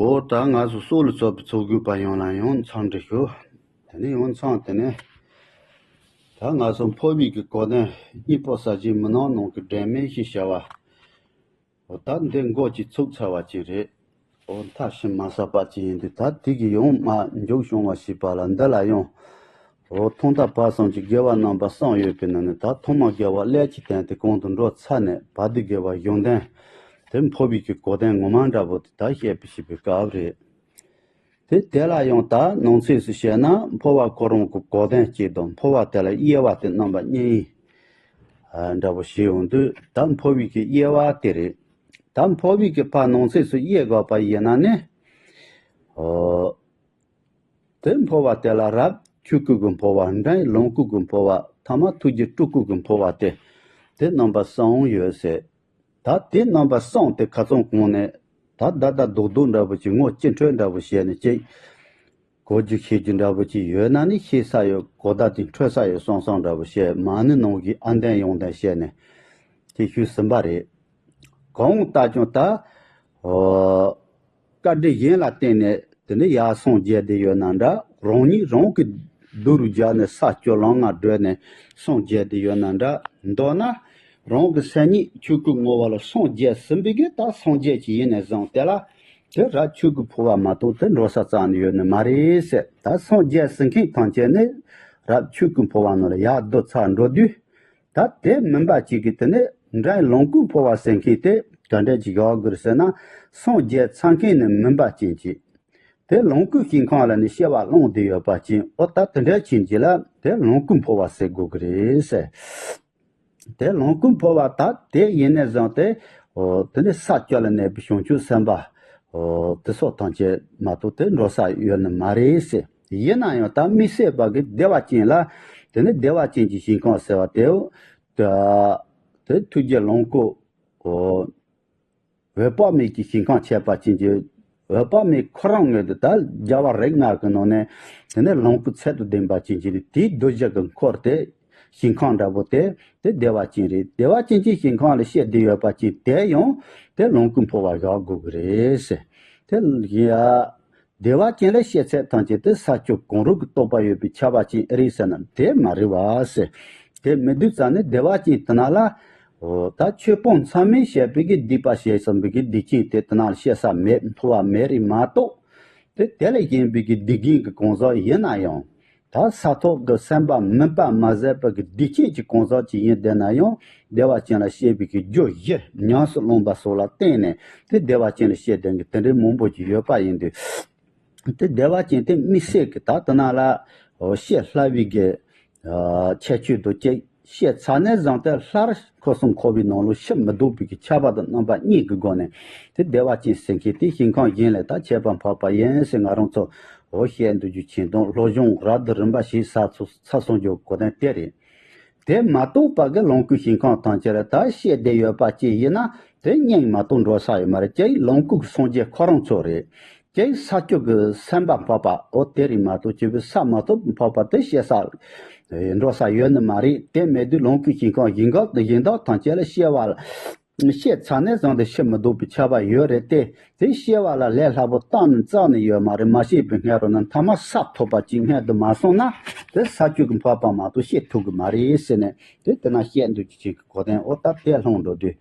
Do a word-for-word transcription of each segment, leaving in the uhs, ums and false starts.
འོ་ད་ང་ཚོ་སྲོག་ལ་བཙོག་པའི་ཚོགས་དགོས་པ་ཡོངས་ལ་ཡང་འཚམས་འདྲི་ཞུ། དེ་ནས་ཡང་འཚམས་དེ་ནས་ད་ང་ཚོ་འཕོ་བའི་གི་གོ་དོན་གཉིས་པོ་ས་གཞི་མི་ནང་ནང་གི་འབྲེལ་མེད་ཞེས་བྱ་བ། འོ་ད་འདི་མགོ་གཅིག་ཚུགས་ཚར་བ་ཅིག་རེད། འོ་མཐའ་ཕྱིན་མ་ཟ་བ་ཅིག་ཡིན་དུས་ད་དེ་གི་ཡང་མ་མཇུག་བྱུང་བ་ཞིག་པ་ལ་འདི་ལ་ཡང་། འོ་ཐོག་མཐའ་བར་གསུམ་གྱི་དགེ་བ་རྣམ་པ་གསུམ་ཡོད་པའི་ནང་ནས་ད་ཐོག་མ་དགེ་བ་ཀླད་ཀྱི་སྟེང་དེ་གོང་དུ་འགྲོ་ཚར་ནས་བར་དུ་དགེ་བ་གཞུང་དོན། དེ་འཕོ་བའི་གི་གོ་དོན་ངོ་མ་འདྲ་པོ་དེ་ད་བཤད་པའི་ཞིག་པའི་སྐབས་རེད། དེ་དེ་ལ་ཡང་ད་ནང་གསེས་སུ་བཤད་ན་འཕོ་བ་ཁོ་རང་གི་གོ་དོན་གཅིག་དང་འཕོ་བ་དེ་ལ་དབྱེ་བ་དེ་རྣམ་པ་གཉིས་ཡིན། འདྲ་པོ་ཞིག་ཡོང་དུས་ད་འཕོ་བའི་གི་དབྱེ་བ་དེ་རེད། ད་འཕོ་བའི་གི་ཕར་ནང་གསེས་སུ་དབྱེ་དགོས་པ་ཡིན་ན་ནི། འོ། དེ་འཕོ་བ་དེ་ལ་རབ་ཆོས་སྐུ་གི་འཕོ་བ། འབྲིང་ལོངས་སྐུ་གི་འཕོ་བ། ཐ་མ་ཐུགས་རྗེ་སྤྲུལ་སྐུ་གི་འཕོ་བ་སྟེ། དེ་རྣམ་པ་གསུམ་ཡོད་ཟེར། ད་དེ་རྣམ་པ་གསུམ་དེ་ཁ་ཚང་གོང་ནས་ད་ད་ད་རྡོག་རྡོག་འདྲ་པོ་ཅིག་ངོ་སྤྱི་འཕྲོད་འདྲ་པོ་བྱས་ནས་ཅིག་གོ་རྒྱུ་ཤེས་རྒྱུ་འདྲ་པོ་ཅིག་ཡོད་ན་ནི་ཤེས་ས་ཡོད། གོ་བརྡ་དེ་འཕྲོད་ས་ཡོད་སོང་སོང་འདྲ་པོ་བཤད། མ་ནི་ནང་གི་ཨ་འདན་ཡོང་འདན་བཤད་ནས་དེ་ཤུལ་ཟིན་པ་རེད། གང་ལྟར་ཀྱང་ད། ཨོ། བཀའ་དྲིན་གཞན་ལ་བརྟེན་ནས་དེ་ནི་ཡར་སངས་རྒྱས་བསྡད་ཡོད་ན་འདྲ། རང་ཉིད་རང་གི་སྡུག་རུ་སྦྱར་ནས་ས་སྐྱོ་ལམ་ལྔ་བགྲོད་ནས་སངས་རྒྱས་བསྡད་ཡོད་ན་འདྲ། མདོར་ན་རང་གི་སེམས་ཉིད་ཆོས་སྐུ་ངོ་བོ་ལ་སངས་རྒྱས་ཟིན་པའི་གི་ད་སངས་རྒྱས་ཀྱི་ཡིན་ནས་བཟུང་དེ་ལ་དེ་རབ་ཆོས་སྐུ་འཕོ་བ་མ་གཏོགས་དེ་འགྲོ་ས་རྩ་ནས་ཡོད་ནི་མ་རེད་ཟེར། ད་སངས་རྒྱས་ཟིན་མཁན་ཐམས་ཅད་ནི་རབ་ཆོས་སྐུ་འཕོ་བ་ནང་ལ་ཡར་བསྡུ་ཚར་འགྲོ་དུས། ད་དེ་མིན་པ་གཅིག་གིས་དེ་ནས་འབྲིང་ལོངས་སྐུ་འཕོ་བ་ཟེར་མཁན་དེ་ག་འདྲ་ཅིག་ཡོད་དགོས་ཟེར་ན། སངས་རྒྱས་ཚར་མཁན་ནི་མིན་པ་ཅན་གྱིས། དེ་ལོངས་སྐུའི་ཞིང་ཁམས་ལ་ནི་སྐྱེ་བ་བླངས་ཏེ་ཡོད་པ་ཅན། འོ་ད་དེ་འདྲ་ཅན་གྱི་ལ་དེ་ལོངས་སྐུ་འཕོ་བ་ཟེར་དགོས་ཀྱི་རེད་ཟེར། དེ་ལོངས་སྐུ་འཕོ་བ་ད་དེ་ཡིན་ནས་བཟུང་སྟེ། འོ་དེ་ནི་ས་སྐྱ་ལ་གནས་པའི་བྱང་ཆུབ་སེམས་དཔའ། འོ་དེ་སོགས་ཐམས་ཅད་མ་གཏོགས་དེ་འགྲོ་ས་ཡོད་ནི་མ་རེད་ཟེར། ཡིན་ན་ཡང་ད་དམིགས་བསལ་བ་གི་བདེ་བ་ཅན་ལ། དེ་ནི་བདེ་བ་ཅན་གྱི་ཞིང་ཁམས་ཟེར་བ་དེའོ། ད་དེ་ཐུགས་རྗེ་ལོངས་སྐུ། འོ། འོད་དཔག་མེད་ཀྱི་ཞིང་ཁམས་ཁྱད་པར་ཅན་གྱི། འོད་དཔག་མེད་ཁོ་རང་ངོས་དུ་ད་རྒྱལ་བ་རིགས་ལྔ་གི་ནང་ནས་དེ་ནི་ལོངས་སྐུ་ཚད་དུ་ལྡན་པ་ཅན་གྱི་དེའི་གདུལ་བྱ་གི་འཁོར་དེ། ཞིང་ཁམས་འདྲ་པོ་དེ་དེ་བདེ་བ་ཅན་རེད། བདེ་བ་ཅན་གྱི་ཞིང་ཁམས་ལ་སྐྱེས་བསྡད་ཡོད་པ་ཅན་དེ་ཡང་དེ་ལོངས་སྐུ་འཕོ་བ་བཞག་དགོས་ཀྱི་རེད་ཟེར། དེ་ཡ། བདེ་བ་ཅན་ལ་སྐྱེས་ཚད་ཐམས་ཅད་དེ་ས་བཅུ་གང་རུང་གི་རྟོགས་པ་ཡོད་པའི་ཁྱབ་པ་ཅན་ཨེ་རེད་ཟེར་ན་དེ་མ་རེད་བ་ཟེར། དེ་མི་འདུག་ཙང་ནས་བདེ་བ་ཅན་དེ་ན་ལ། འོ་ད་ཆོས་སྤོང་མཚམས་མེད་བྱས་པའི་གི་སྡིག་པ་བྱས་ཙམ་པའི་གི་སྡིག་ཅན་དེ་དེ་ན་ལ་སྐྱེ་ས་མེད། འཕོ་བ་མེད་རེད་མ་གཏོགས། དེ་དེ་ལས་གཞན་པའི་གི་སྡིག་རྒན་གྱི་གང་ཟག་ཡིན་ན་ཡང་། ད་ས་ཐོབ་ཀྱི་སེམས་པ་མིན་པ་མ་ཟད་པ་གི་སྡིག་ཅན་གྱི་གང་ཟག་ཅིག་ཡིན་བསྡད་ན་ཡང་བདེ་བ་ཅན་ལ་སྐྱེ་བའི་གི་རྒྱུ་བཞི་ཉམས་སུ་བླངས་པ་སོགས་ལ་བརྟེན་ནས་དེ་བདེ་བ་ཅན་ལ་སྐྱེ་བསྡད་མཁན་དེ་འདྲའི་མང་པོ་ཅིག་ཡོད་པ་ཡིན་དུས། དེ་བདེ་བ་ཅན་དེ་དམིགས་བསལ་གྱི་ད་དེ་ན་ལ་ཤེས་སླ་བའི་གི་ཁྱད་ཆོས་དང་གཅིག་ཤེས་ཚར་ནས་བཟུང་སྟེ་སླར་འཁོར་གསུམ་འཁོར་བའི་ནང་ལ་ཕྱིར་མི་ལྡོག་པའི་གི་ཁྱབ་པ་དང་རྣམ་པ་གཉིས་ཀྱི་སྒོ་ནས་དེ་བདེ་བ་ཅན་ཟེར་མཁན་དེ་ཞིང་ཁམས་གཞན་ལས་ད་ཁྱད་པར་འཕགས་པ་ཡིན་ཟེར་ང་རང་ཚོ་འོ་བཤད་འདུག་རྒྱུ་མཁྱེན་དང་སློབ་སྦྱོང་རབ་ཏུ་རིམ་པ་ཞིག་ས་ཚོ་ས་སོང་རྒྱུ་གོ་དོན་དེ་རེད། དེ་མ་གཏོགས་པ་གི་ལོངས་སྐུའི་ཞིང་ཁམས་ཐམས་ཅད་ལ་ད་ཤེས་བསྡད་ཡོད་པ་ཅིག་ཡིན་ན་དེ་སྙིང་མ་གཏོགས་འགྲོ་ས་ཡོད་མ་རེད། ཀྱེ་ལོངས་སྐུ་གི་སངས་རྒྱས་ཁོ་རང་ཚོ་རེད། ཀྱེ་ས་བཅུ་གི་སེམས་དཔའ་འཕགས་པ་འོ་དེ་རེད་མ་གཏོགས་ཅི་བས་ས་མ་ཐོབ་འཕགས་པ་དེ་ཤེས་ས་འགྲོ་ས་ཡོད་ནི་མ་རེད། དེ་མེད་དུས་ལོངས་སྐུའི་ཞིང་ཁམས་གཞན་ག་གཞན་དག་ཐམས་ཅད་ལ་ཤེས་པ་ལ། ཤེས་ཚར་ནས་བཟུང་སྟེ་ཕྱིར་མི་ལྡོག་པའི་ཁྱབ་པ་ཡོད་རེད་དེ། དེ་ཤེས་པ་ལ་ལས་སླ་པོ་བཏང་ནས་བརྩམས་ནས་ཡོད་མ་རེད། མ་ཤེས་པའི་སྔ་རོལ་ན་མཐའ་མ་ས་ཐོབ་པ་ཅིག་སྔོན་དུ་མ་སོང་ན་དེ་ས་བཅུ་གི་འཕགས་པ་མ་གཏོགས་ཤེས་ཐུབ་གི་མ་རེད་ཟེར་ནས་དེ་དེ་ན་བཤད་འདུག་ཅིག་གི་གོ་དོན་འོ་ད་དེ་ལྷུང་འགྲོ་དུས་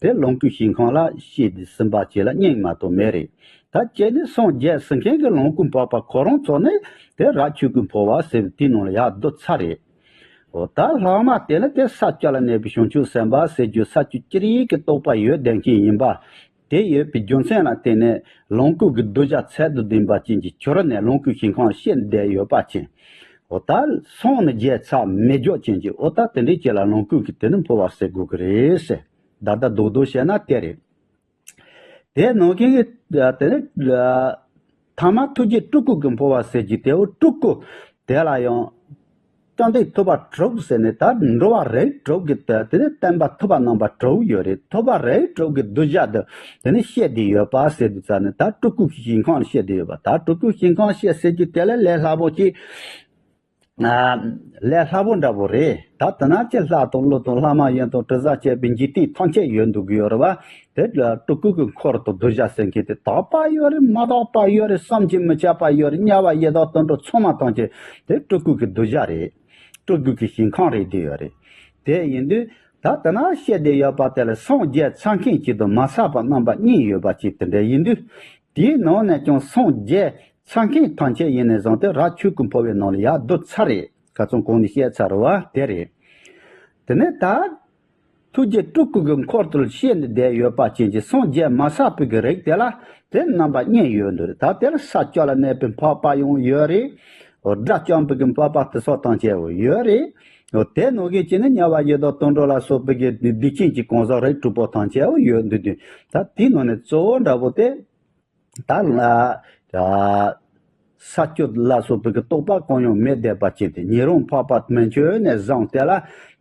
དེ་ལོངས་སྐུའི་ཞིང་ཁམས་ལ་ཤེས་དེ་ཟིན་པ་ཅིག་ལ་སྙིང་མ་གཏོགས་མེད་རེད། ད་ཅི་ནི་སངས་རྒྱས་ཟིན་མཁན་གྱི་ལོངས་སྐུ་འཕགས་པ་ཁོ་རང་ཚོ་ནི་དེ་རབ་ཆོས་སྐུ་འཕོ་བ་ཟེར་བའི་དེའི་ནང་ལ་ཡར་བསྡུ་ཚར་རེད། འོ་ད་ལྷག་མ་དེ་ནི་དེ་ས་བཅུ་ལ་གནས་པའི་བྱང་ཆུབ་སེམས་དཔའ་ཟེར་རྒྱུ་ས་བཅུ་གཅིག་རིགས་ཀྱི་རྟོགས་པ་ཡོད་བསྡད་མཁན་ཡིན་པ། དེ་ཡོད་པའི་རྒྱུ་མཚན་ལ་བརྟེན་ནས་ལོངས་སྐུ་གི་གདུལ་བྱ་ཚད་དུ་ལྡན་པ་ཅན་གྱི་གྱུར་ནས་ལོངས་སྐུའི་ཞིང་ཁམས་ཤེས་བསྡད་ཡོད་པ་ཅན། འོ་ད་སངས་ནི་རྒྱས་ཚར་མེད་འཇོག་ཅན་གྱི་འོ་ད་དེ་འདྲའི་ཅིག་ལ་ལོངས་སྐུ་གི་དེ་ནི་འཕོ་བ་ཟེར་དགོས་ཀྱི་རེད་ཟེར། ད་ལྟ་རྡོག་རྡོག་བཤད་ན་དེ་རེད། དེ་ནང་བཞིན་གྱི་དེ་ནི་ཐ་མ་ཐུགས་རྗེ་སྤྲུལ་སྐུ་གི་འཕོ་བ་ཟེར་གྱི་དེའོ་སྤྲུལ་སྐུ་དེ་ལ་ཡང་བཅོམ་ལྡན་ཐུབ་པ་དྲུག་ཟེར་ནས་ད་འགྲོ་བ་རིགས་དྲུག་གི་དེ་དེ་ནི་བསྟན་པ་ཐུབ་པ་རྣམ་པ་དྲུག་ཡོད་རེད། ཐུབ་པ་རིགས་དྲུག་གི་གདུལ་བྱ་དེ་དེ་ནི་ཤེས་བསྡད་ཡོད་པ་ཟེར་དུས་ཙ་ནས་ད་སྤྲུལ་སྐུ་གི་ཞིང་ཁམས་ཤེས་བསྡད་ཡོད་པ། ད་སྤྲུལ་སྐུ་ཞིང་ཁམས་ཤེས་ཟེར་གྱི་དེ་ལས་ལས་སླ་པོ་ཅིག་ལས་སླ་པོ་འདྲ་པོ་རེད། ད་དེ་ན་ཅི་ལྷ་དང་ཀླུ་དང་ལྷ་མ་ཡིན་དང་དྲི་ཟ་བཅས་པའི་འཇིག་རྟེན་ཐམས་ཅད་ཡོད་འདུག་གི་ཡོད་རེད་བ། དེ་སྤྲུལ་སྐུ་གི་འཁོར་དང་གདུལ་བྱ་ཟེར་མཁན་དེ་དག་པ་ཡོད་རེད། མ་དག་པ་ཡོད་རེད། བསམ་གྱིས་མི་ཁྱབ་པ་ཡོད་རེད། དམྱལ་བ་ཡི་དྭགས་དུད་འགྲོ་ཚང་མ་ཐམས་ཅད་དེ་སྤྲུལ་སྐུ་གི་གདུལ་བྱ་རེད། སྤྲུལ་སྐུ་གི་ཞིང་ཁམས་རེད་བསྡད་ཡོད་རེད། དེ་ཡིན་དུས་ད་དེ་ན་བཤད་བསྡད་ཡོད་པ་དེ་ལ་སངས་རྒྱས་ཆགས་མཁན་གཅིག་དང་མ་ཆགས་པ་རྣམ་པ་གཉིས་ཡོད་པ་ཅིག་དེ་འདྲ་ཡིན་དུས། དེའི་ནང་ནས་ཀྱང་སངས་རྒྱས་ཆགས་མཁན་ཐམས་ཅད་ཡིན་ནས་བཟུང་སྟེ་རབ་ཆོས་སྐུ་འཕོ་བའི་ནང་ལ་ཡར་བསྡུ་ཚར་རེད། ཁ་སང་གོང་ནས་བཤད་ཚར་བ་དེ་རེད། དེ་ནས་ད་ཐུགས་རྗེ་སྤྲུལ་སྐུ་གི་འཁོར་དུ་བཤད་ནས་བསྡད་ཡོད་པ་ཅན་གྱི་སངས་རྒྱས་མ་ཆགས་པའི་གི་རིགས་དེ་ལ་དེ་རྣམ་པ་གཉིས་ཡོད་འདུག་ད་དེར་ས་སྐྱ་ལ་གནས་པའི་འཕགས་པ་ཡང་ཡོད་རེད། དགྲ་བཅོམ་པའི་གི་འཕགས་པ་དེ་སོགས་ཐམས་ཅད་ཡོད་རེད། དེ་ནང་གི་ཅི་ནི་དམྱལ་བ་ཡི་དྭགས་དུད་འགྲོ་ལ་སོགས་པའི་གི་སྡིག་ཅན་གྱི་གང་ཟག་རིགས་དྲུག་པོ་ཐམས་ཅད་ཡོད་འདུག་ད་དེའི་ནང་ནས་གཙོ་བོ་འདྲ་པོ་དེ། ད་ལ། ས་སྐྱ་ལ་སོགས་པའི་གི་རྟོག་པ་གང་ཡང་མེད་བསྡད་པ་ཅན་དེ་ཉན་རང་འཕགས་པ་མན་ཆད་ནས་བཟུང་སྟེ་ལ་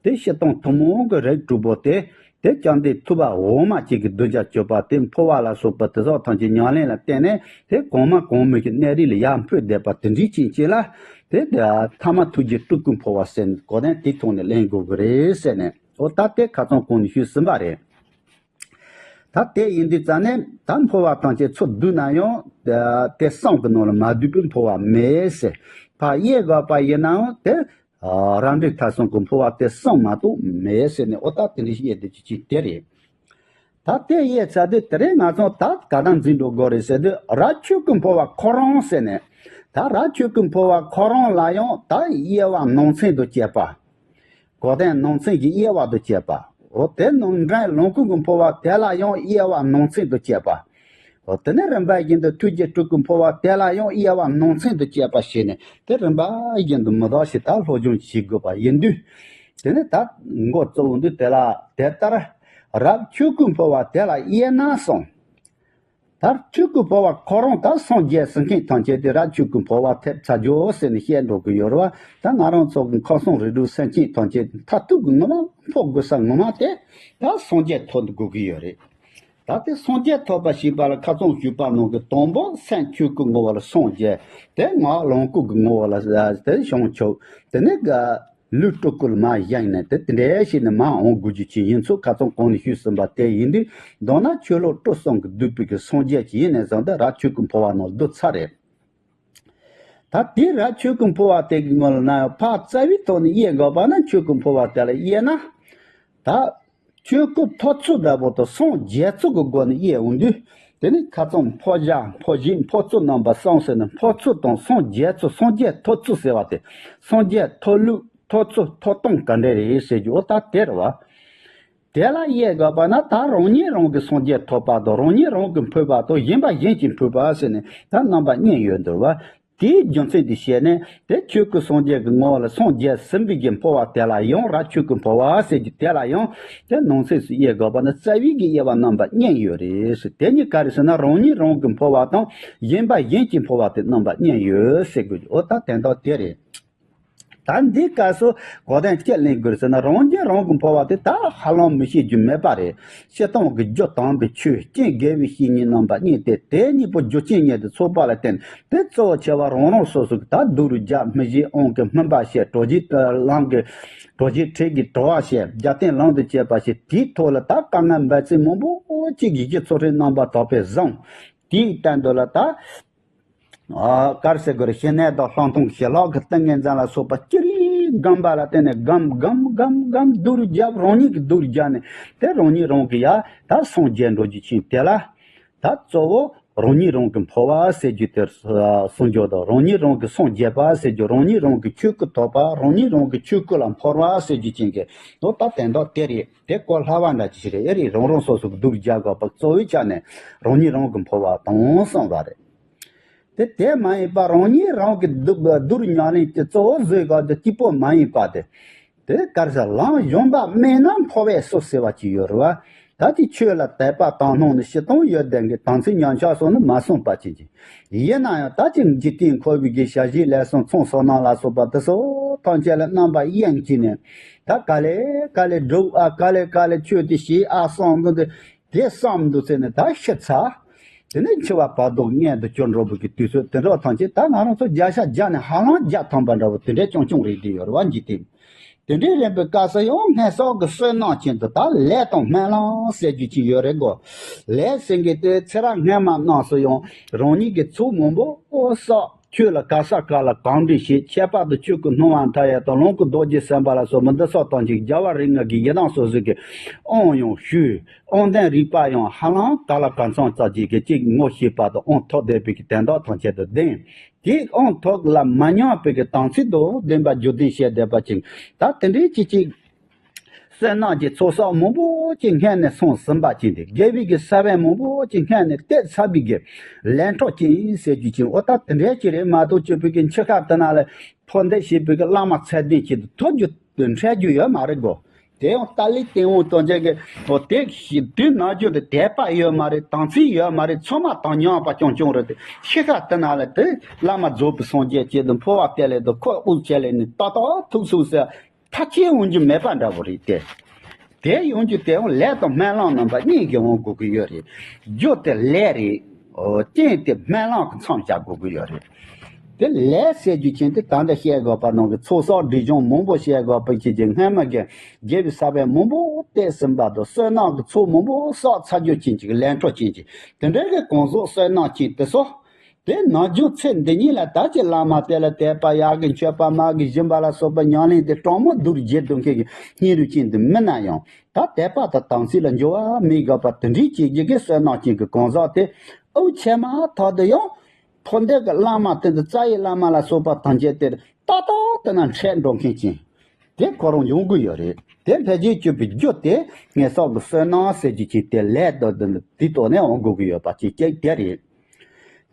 དེ་སྤྱིར་བཏང་ཐུན་མོང་གི་རིགས་དྲུག་པོ་དེ་དེ་བཅོམ་ལྡན་ཐུབ་པ་འོག་མ་གཅིག་གི་གདུལ་བྱ་སྤྱོད་པ་དེ་འཕོ་བ་ལ་སོགས་པ་དེ་སོགས་ཐམས་ཅད་ཉམས་ལེན་ལ་བརྟེན་ནས་དེ་གོང་མ་གོང་མའི་གི་གནས་རིས་ལ་ཡར་འཕོས་བསྡད་པ་དེ་འདྲའི་ཅན་གཅིག་ལ་དེ་ཐ་མ་ཐུགས་རྗེ་སྤྲུལ་སྐུ་འཕོ་བ་ཟེར་གོ་དོན་དེ་ཐོག་ནས་ལེན་དགོས་གི་རེད་ཟེར་ནས་འོ་ད་དེ་ཁ་སང་གོང་ནས་ཞུས་ཟིན་པ་རེད། ད་དེ་ཡིན་དུས་ཙང་ནས་ད་འཕོ་བ་ཐམས་ཅད་ཚུར་བསྡུས་ན་ཡང་དེ་གསུམ་གྱི་ནང་ལ་མ་བསྡུས་པའི་འཕོ་བ་མེད་ཟེར། ཕར་དབྱེ་དགོས་པ་ཡིན་ནའང་དེ་རབ་འབྲིང་ཐ་གསུམ་གྱི་འཕོ་བ་དེ་གསུམ་མ་གཏོགས་མེད་ཟེར་ནས་འོ་ད་དེ་འདྲ་ཞིག་དབྱེ་བསྡུ་ཅིག་ཅིག་དེ་རེད། ད་དེ་དབྱེ་ཚར་དུས་དེ་རིང་ང་ཚོ་ད་ག་ད་འཛིན་འགྲོ་དགོས་རེད་ཟེར་དུས་རབ་ཆོས་སྐུ་འཕོ་བ་ཁོ་རང་ཟེར་ནས་ད་རབ་ཆོས་སྐུ་འཕོ་བ་ཁོ་རང་ལ་ཡང་ད་དབྱེ་བ་ནང་ཚན་དུ་བཅད་པ། གོ་དོན་ནང་ཚན་གྱི་དབྱེ་བ་དང་བཅས་པ། འོ་དེ་ནང་འདྲེན་ལོངས་སྐུ་གི་འཕོ་བ་དེ་ལ་ཡང་དབྱེ་བ་ནང་ཚན་དུ་བཅས་པ། འོ་དེ་ནས་རིམ་པ་བཞིན་དུ་ཐུགས་རྗེ་སྤྲུལ་སྐུ་འཕོ་བ་དེ་ལ་ཡང་དབྱེ་བ་ནང་ཚན་དུ་བཅས་པ་བྱས་ནས་དེ་རིམ་པ་བཞིན་དུ་མི་ལྡོག་ཞིག་ད་སློབ་སྦྱོང་བྱེད་དགོས་པ་ཡིན་དུས། དེ་ནས་ད་མགོ་གཙོ་བོ་འདི་དེ་ལ་དེ་ལྟར་རབ་ཆོས་སྐུ་འཕོ་བ་དེ་ལ་དབྱེ་ན་གསུངས། ད་ཆོས་སྐུ་འཕོ་བ་ཁོ་རང་ད་སངས་རྒྱས་ཟེར་མཁན་ཐམས་ཅད་དེ་རབ་ཆོས་སྐུ་འཕོ་བ་ཐེབས་ཚར་རྒྱུ་ཟེར་ནས་བཤད་འགྲོ་གི་ཡོད་རེད་བ། ད་ང་རང་ཚོ་གི་ཁམས་གསུམ་རིགས་དྲུག་སེམས་ཅན་ཐམས་ཅད་མཐར་ཐུག་གི་ངོ་མ་འཕོ་དགོས་ས་ངོ་མ་དེ་ད་སངས་རྒྱས་ཐོབ་དགོས་ཀྱི་ཡོད་རེད། ད་དེ་སངས་རྒྱས་ཐོབ་པ་ཞེས་པ་ལ་ཁ་སང་ཞུས་པ་ནང་གི་དང་པོ་སེམས་ཆོས་སྐུ་ངོ་བོ་ལ་སངས་རྒྱས། དེ་ངག་ལོངས་སྐུ་གི་ངོ་བོ་ལ་དེ་བྱང་ཆུབ། དེ་ནས་ག་ལུས་སྤྲུལ་སྐུ་ལ་མར་བཞེངས་ནས་དེ་དེ་འདྲའི་ཞིག་ནས་མར་འོང་དགོས་རྒྱུ་ཅིག་ཡིན་ཚུལ་ཁ་སང་གོང་ནས་ཞུས་ཟིན་པ་དེ་ཡིན་དུས་མདོར་ན་ཆོས་ལུགས་སྤྲུལ་གསུམ་གྱིས་བསྡུས་པའི་གི་སངས་རྒྱས་ཅིག་ཡིན་ནས་བཟུང་སྟེ་རབ་ཆོས་སྐུ་འཕོ་བ་ནང་བསྡུ་ཚར་རེད། ད་དེ་རབ་ཆོས་སྐུ་འཕོ་བ་དེ་གི་ངོ་ལ་ན་ཡང་ཕར་རྩ་བའི་ཐོག་ནས་དབྱེ་དགོས་པ་ན་ཆོས་སྐུ་འཕོ་བ་དེ་ལ་དབྱེ་ན། ད་ཆོས་སྐུ་ཐོབ་ཚུལ་འདྲ་པོ་དང་སངས་རྒྱས་ཚུལ་གྱི་སྒོ་ནས་དབྱེ་འོང་དུས། དེ་ནི་ཁ་སང་འཕོ་བྱ་འཕོ་བྱེད་འཕོ་ཚུལ་རྣམ་པ་གསུམ་ཟེར་ནས་འཕོ་ཚུལ་དང་སངས་རྒྱས་ཚུལ་སངས་རྒྱས་ཐོབ་ཚུལ་ཟེར་བ་དེ། སངས་རྒྱས་ཐོབ་ལུགས་ཐོབ་ཚུལ་ཐོབ་སྟངས་ག་འདྲ་རེད་ཟེར་རྒྱུ་འོ་ད་དེ་རེད་བ། དེ་ལ་དབྱེ་དགོས་པ་ན་ད་རང་ཉིད་རང་གི་སངས་རྒྱས་ཐོབ་པ་དང་རང་ཉིད་རང་གི་འཕོས་པ་དང་གཞན་པ་གཞན་གྱིས་འཕོས་པ་ཟེར་ནས་ད་རྣམ་པ་གཉིས་ཡོད་འདུག་བ། དེའི་རྒྱུ་མཚན་དེ་བཤད་ནས་དེ་ཆོས་སྐུ་སངས་རྒྱས་ཀྱི་ངོ་བོ་ལ་སངས་རྒྱས་ཟིན་པའི་གི་འཕོ་བ་དེ་ལ་ཡང་རབ་ཆོས་སྐུ་འཕོ་བ་ཟེར་རྒྱུ་དེ་ལ་ཡང་དེ་ནང་གསེས་སུ་དབྱེ་དགོས་པ་ན་རྩ་བའི་གི་དབྱེ་བ་རྣམ་པ་གཉིས་ཡོད་རེད་ཟེར། དེ་གཉིས་ག་རེ་ཟེར་ན་རང་ཉིད་རང་གི་འཕོ་བ་དང་གཞན་པ་གཞན་གྱིས་འཕོ་བ་དེ་རྣམ་པ་གཉིས་ཡོད་ཟེར་དགོས་རྒྱུ་འོ་ད་དོན་དག་དེ་རེད། ད་འདི་སྐབས་སུ་གོ་དོན་ཅི་ལེན་དགོས་ཟེར་ན་རང་རྒྱུད་རང་གི་འཕོ་བ་དེ་ད་ཧ་ལམ་མི་ཤེས་རྒྱུ་མེད་པ་རེད། སྤྱིར་བཏང་གི་རྒྱུ་དམ་པའི་ཆོས་རྐྱེན་དགེ་བའི་བཤེས་གཉེན་རྣམ་པ་གཉིས་ཏེ་དེ་གཉིས་པོ་རྒྱུ་རྐྱེན་གཉིས་ཏེ་ཚོགས་པ་ལ་བརྟེན་དེ་གཙོ་བོ་ཆེ་བ་རང་རང་སོ་སོ་གི་ད་སྡུག་རུ་རྒྱག་སྨིན་བྱེད་དབང་གི་སྨིན་པ་བཤད་གྲོགས་ཀྱི་ལམ་གྱི་གྲོགས་ཀྱི་ཁྲིད་ཀྱི་གྲོགས་བཤད་རྒྱབ་རྟེན་ལམ་དུ་བྱེད་པ་ཞེས་དེའི་ཐོག་ལ་ད་དཀའ་ངལ་འབད་བརྩོན་མང་པོ་ཅིག་གིས་ཀྱི་ཚོགས་རིགས་རྣམ་པ་དག་པས་བཟང་དེའི་སྟེང་དུ་ལ་ད། ཨ་གར་སེ་གོར་ཤེ་ནེ་དང་ལྷང་ཐུང་ཤེ་ལོག་གི་ཏིང་ངེ་འཛིན་ལ་སོགས་པ་ཅི་རིགས་སྒོམ་པ་ལ་བརྟེན་ནས་སྒོམ་སྒོམ་སྒོམ་སྒོམ་སྡུག་རུ་རྒྱབ་རང་ཉིད་ཀྱི་སྡུག་རུ་རྒྱབ་ནས་དེ་རང་ཉིད་རང་གི་ཡ་ད་སངས་རྒྱས་འགྲོ་རྒྱུ་ཕྱིན་དེ་ལ་ད་གཙོ་བོ་རང་ཉིད་རང་གི་འཕོ་བ་ཟེར་རྒྱུ་དེ་གསུང་རྒྱུ་དང་རང་ཉིད་རང་གི་སངས་རྒྱས་པ་ཟེར་རྒྱུ་རང་ཉིད་རང་གི་ཆོས་སྐུ་ཐོབ་པ་རང་ཉིད་རང་གི་ཆོས་སྐུ་ལ་འཕོ་བ་ཟེར་རྒྱུ་ཅན་གྱི་དོ་ད་དོན་དག་དེ་རེད། དེ་གོ་སླ་བ་འདྲ་ཅིག་རེད། ཨེ་རེད་རང་རང་སོ་སོ་གི་སྡུག་རུ་རྒྱབ་དགོས་པ་གཙོ་བོའི་ཆ་ནས་རང་ཉིད་རང་གི་འཕོ་བ་དང་གསུངས་པ་རེད། དེ་དེ་མ་ཡིན་པ་རང་ཉིད་རང་གི་སྡུག་སྡུག་རུ་ཉམས་ལེན་གྱི་གཙོ་བོ་བཟོས་དགོས་དེ་གཅིག་པོ་མ་ཡིན་པ་དེ། དེ་གར་ས་ལམ་གཞན་པ་སྨྲས་ན་འཕོ་བའི་སོ་ཟེར་བ་ཅིག་ཡོད་རེད་བ། ད་དེ་ཆོས་ལ་དད་པ་དག་སྣང་ནི་ཕྱི་དང་ཡོད་ལྡན་གྱི་དམ་ཚིག་ཉམས་ཆག་སོགས་ནི་མ་གསུངས་པ་ཅན་གྱི། ཡིན་ན་ཡང་ད་ཅི་འཇིག་རྟེན་འཁོར་བའི་གི་བྱ་བྱེད་ལས་གསུམ་ཚོང་སོགས་ནང་ལ་སོགས་པ་དེ་སོགས་ཐམས་ཅད་ལ་རྣམ་པ་གཡེང་གྱིས་ནས་ད་ག་ལེ་ག་ལེ་སྒྲུབ་ཨ་ག་ལེ་ག་ལེ་ཆོས་དེ་བྱེད་ཨ་བསམ་འདུག་དེ་དེ་བསམ་འདུག་ཚེ་ནི་ད་ཤི་ཚར། དེ་ནས་འཆི་བ་བར་དོ་མངལ་དུ་གྱུར་འགྲོ་བའི་གི་དུས་ཚོད་དེ་འདྲ་ཐམས་ཅད་ད་ང་རང་ཚོ་བརྒྱ་ཆ་བརྒྱ་ནས་ཧ་ལམ་བརྒྱ་ཐམ་པ་འདྲ་བོ་དེ་འདྲའི་ཅུང་ཅུང་རེད་དེ་ཡོད་རེད་བ་འཇིག་རྟེན། དེ་འདྲའི་རིམ་པའི་སྐབས་སུ་ཡང་སྔར་སོགས་ཀྱི་བསོད་ནམས་ཅན་དུ་ད་ལས་དང་སྨོན་ལམ་ཟེར་རྒྱུ་ཅིག་ཡོད་རེད་གོ། ལས་ཟེར་མཁན་དེ་ཚེ་རབས་སྔ་མ་རྣམས་སུ་ཡང་རང་ཉིད་ཀྱི་ཚོགས་མང་པོ་བསགས། ཁྱོད་ལ་ག་ས་ག་ལ་གང་འདྲ་ཞིག་ཁྱད་པར་དུ་ཆོས་ཀྱི་སྣང་བ་མཐའ་ཡས་དང་ལོངས་སྐུ་རྡོ་རྗེ་སེམས་དཔའ་ལ་སོགས་མི་འདི་སོགས་དང་གཅིག་རྒྱལ་བ་རིགས་ལྔ་གི་ཡི་དམ་སོ་སོ་གི་དབང་ཡང་ཞུས། དབང་ལྡན་རིག་པ་ཡང་ཧ་ལམ་ག་ལ་གང་འཚམ་ཙམ་ཅིག་གི་གཅིག་ངོ་ཤེས་པ་དང་དབང་ཐོབ་བསྡད་པའི་གི་དོན་དག་ཐམས་ཅད་དུ་ལྡན། དེའི་དབང་ཐོབ་ལ་མ་མྱོང་བའི་གི་དམ་ཚིག་དང་ལྡན་པ་རྒྱུད་ལྡན་བཤད་བསྡད་པ་ཅིག་ད་དེ་འདྲའི་ཅིག་ཅིག་བསོད་ནམས་ཀྱི་ཚོགས་བསགས་མང་པོ་ཅིག་སྔོན་ནས་སོང་ཟིན་པ་ཅིག་འདི་དགེ་བའི་གི་ས་བོན་མང་པོ་ཅིག་སྔོན་ནས་གཏད་ཚར་བའི་གི་ལན་གྲངས་ཅིག་ཟེར་རྒྱུ་ཅིག་འོ་ད་དེ་འདྲའི་ཅིག་རེད་མ་གཏོགས་སྤྱོད་པའི་གི་འཆི་ཁ་དེ་ན་ལ་ཕོ་འདེབས་བྱེད་པའི་གི་བླ་མ་ཚད་ལྡན་ཅིག་ཏུ་ཐོབ་རྒྱུ་དེ་འཕྲད་རྒྱུ་ཡོད་མ་རེད་གོ། དེ་ཡང་ཏཱ་ལའི་སྟེང་འོང་དོན་ཆེན་གྱི་འོ་དེ་ཞིག་དུས་ནམ་རྒྱུན་དུ་དད་པ་ཡོད་མ་རེད། དམ་ཚིག་ཡོད་མ་རེད། ཚོད་མ་བཏང་མྱོང་བ་ཅུང་ཅུང་རེད་དེ་འཆི་ཁ་དེ་ན་ལ་དེ་བླ་མ་རྫོགས་པའི་སངས་རྒྱས་ཅིག་ཏུ་འཕོ་བ་བསྟན་ལས་དུ་ཁོ་དབུགས་ཆད་ལས་ནི་ཏག་ཏག་ཐུག་སོང་ཟེར། ཐག་ཆོད་འོང་རྒྱུ་མེད་པ་འདྲ་བོ་རེད་དེ། དེ་ཡོང་རྒྱུ་དེ་ཡང་ལས་དང་སྨོན་ལམ་རྣམ་པ་གཉིས་ཀྱིས་འོང་དགོས་ཀྱི་ཡོད་རེད། རྒྱུ་དེ་ལས་རེད། རྐྱེན་དེ་སྨོན་ལམ་གྱི་མཚམས་བཞག་དགོས་ཀྱི་ཡོད་རེད། དེ་ལས་ཟེར་རྒྱུ་ཅན་དེ་ད་ལྟ་བཤད་དགོས་པ་ནང་གི་ཚོགས་བསགས་སྒྲིབ་སྦྱོང་མང་པོ་བཤད་དགོས་པ་ཅིག་གི་སྔ་མ་གི་དགེ་བའི་ས་བོན་མང་པོ་གཏད་ཟིན་པ་དང་བསོད་ནམས་ཀྱི་ཚོགས་མང་པོ་བསགས་ཚར་རྒྱུ་ཅན་ཅིག་ལན་གྲངས་ཅན་ཅིག་དེ་འདྲའི་གི་གང་ཟག་བསོད་ནམས་ཅན་དེ་ཚོ། དེ་ནམ་རྒྱུན་ཚེ་འདི་ཉིད་ལ་ད་ཅི་བླ་མ་དེ་ལ་དད་པ་ཡག་གི་མཆོད་པ་མ་གི་སྦྱིན་པ་ལ་སོགས་པ་ཉམས་ལེན་དེ་དྲང་མོ་སྡུག་རྗེ་སྡུག་མཁན་གྱི་སྙིང་རུས་ཅན་དུ་མིན་ན་ཡང་ད་དད་པ་དང་དམ་ཚིག་ལ་འགྱུར་བ་མི་དགོས་པ་དེ་འདྲའི་ཅིག་གི་བསོད་ནམས་ཅན་གྱི་གང་ཟག་དེ་དབུགས་ཆད་མ་ཐག་ཏུ་ཡང་ཕོ་འདེབས་ཀྱི་བླ་མ་དེ་འདི་རྩ་བའི་བླ་མ་ལ་སོགས་པ་ཐམས་ཅད་དེ་ཏག་ཏག་དེ་ན་འཕྲད་འགྲོ་མཁན་ཅན་དེ་ཁོ་རང་ཡོང་གི་ཡོད་རེད། དེ་འཕེལ་རྒྱས་བཅུག་པའི་རྒྱུ་དེ་ངན་སོང་གི་བསོད་ནམས་ཟེར་རྒྱུ་ཅིག་དེ་ལས་དང་དེ་དེ་ཐོག་ནས་འོང་དགོས་ཀྱི་ཡོད་པ་ཅིག་ཅིག་དེ་རེད།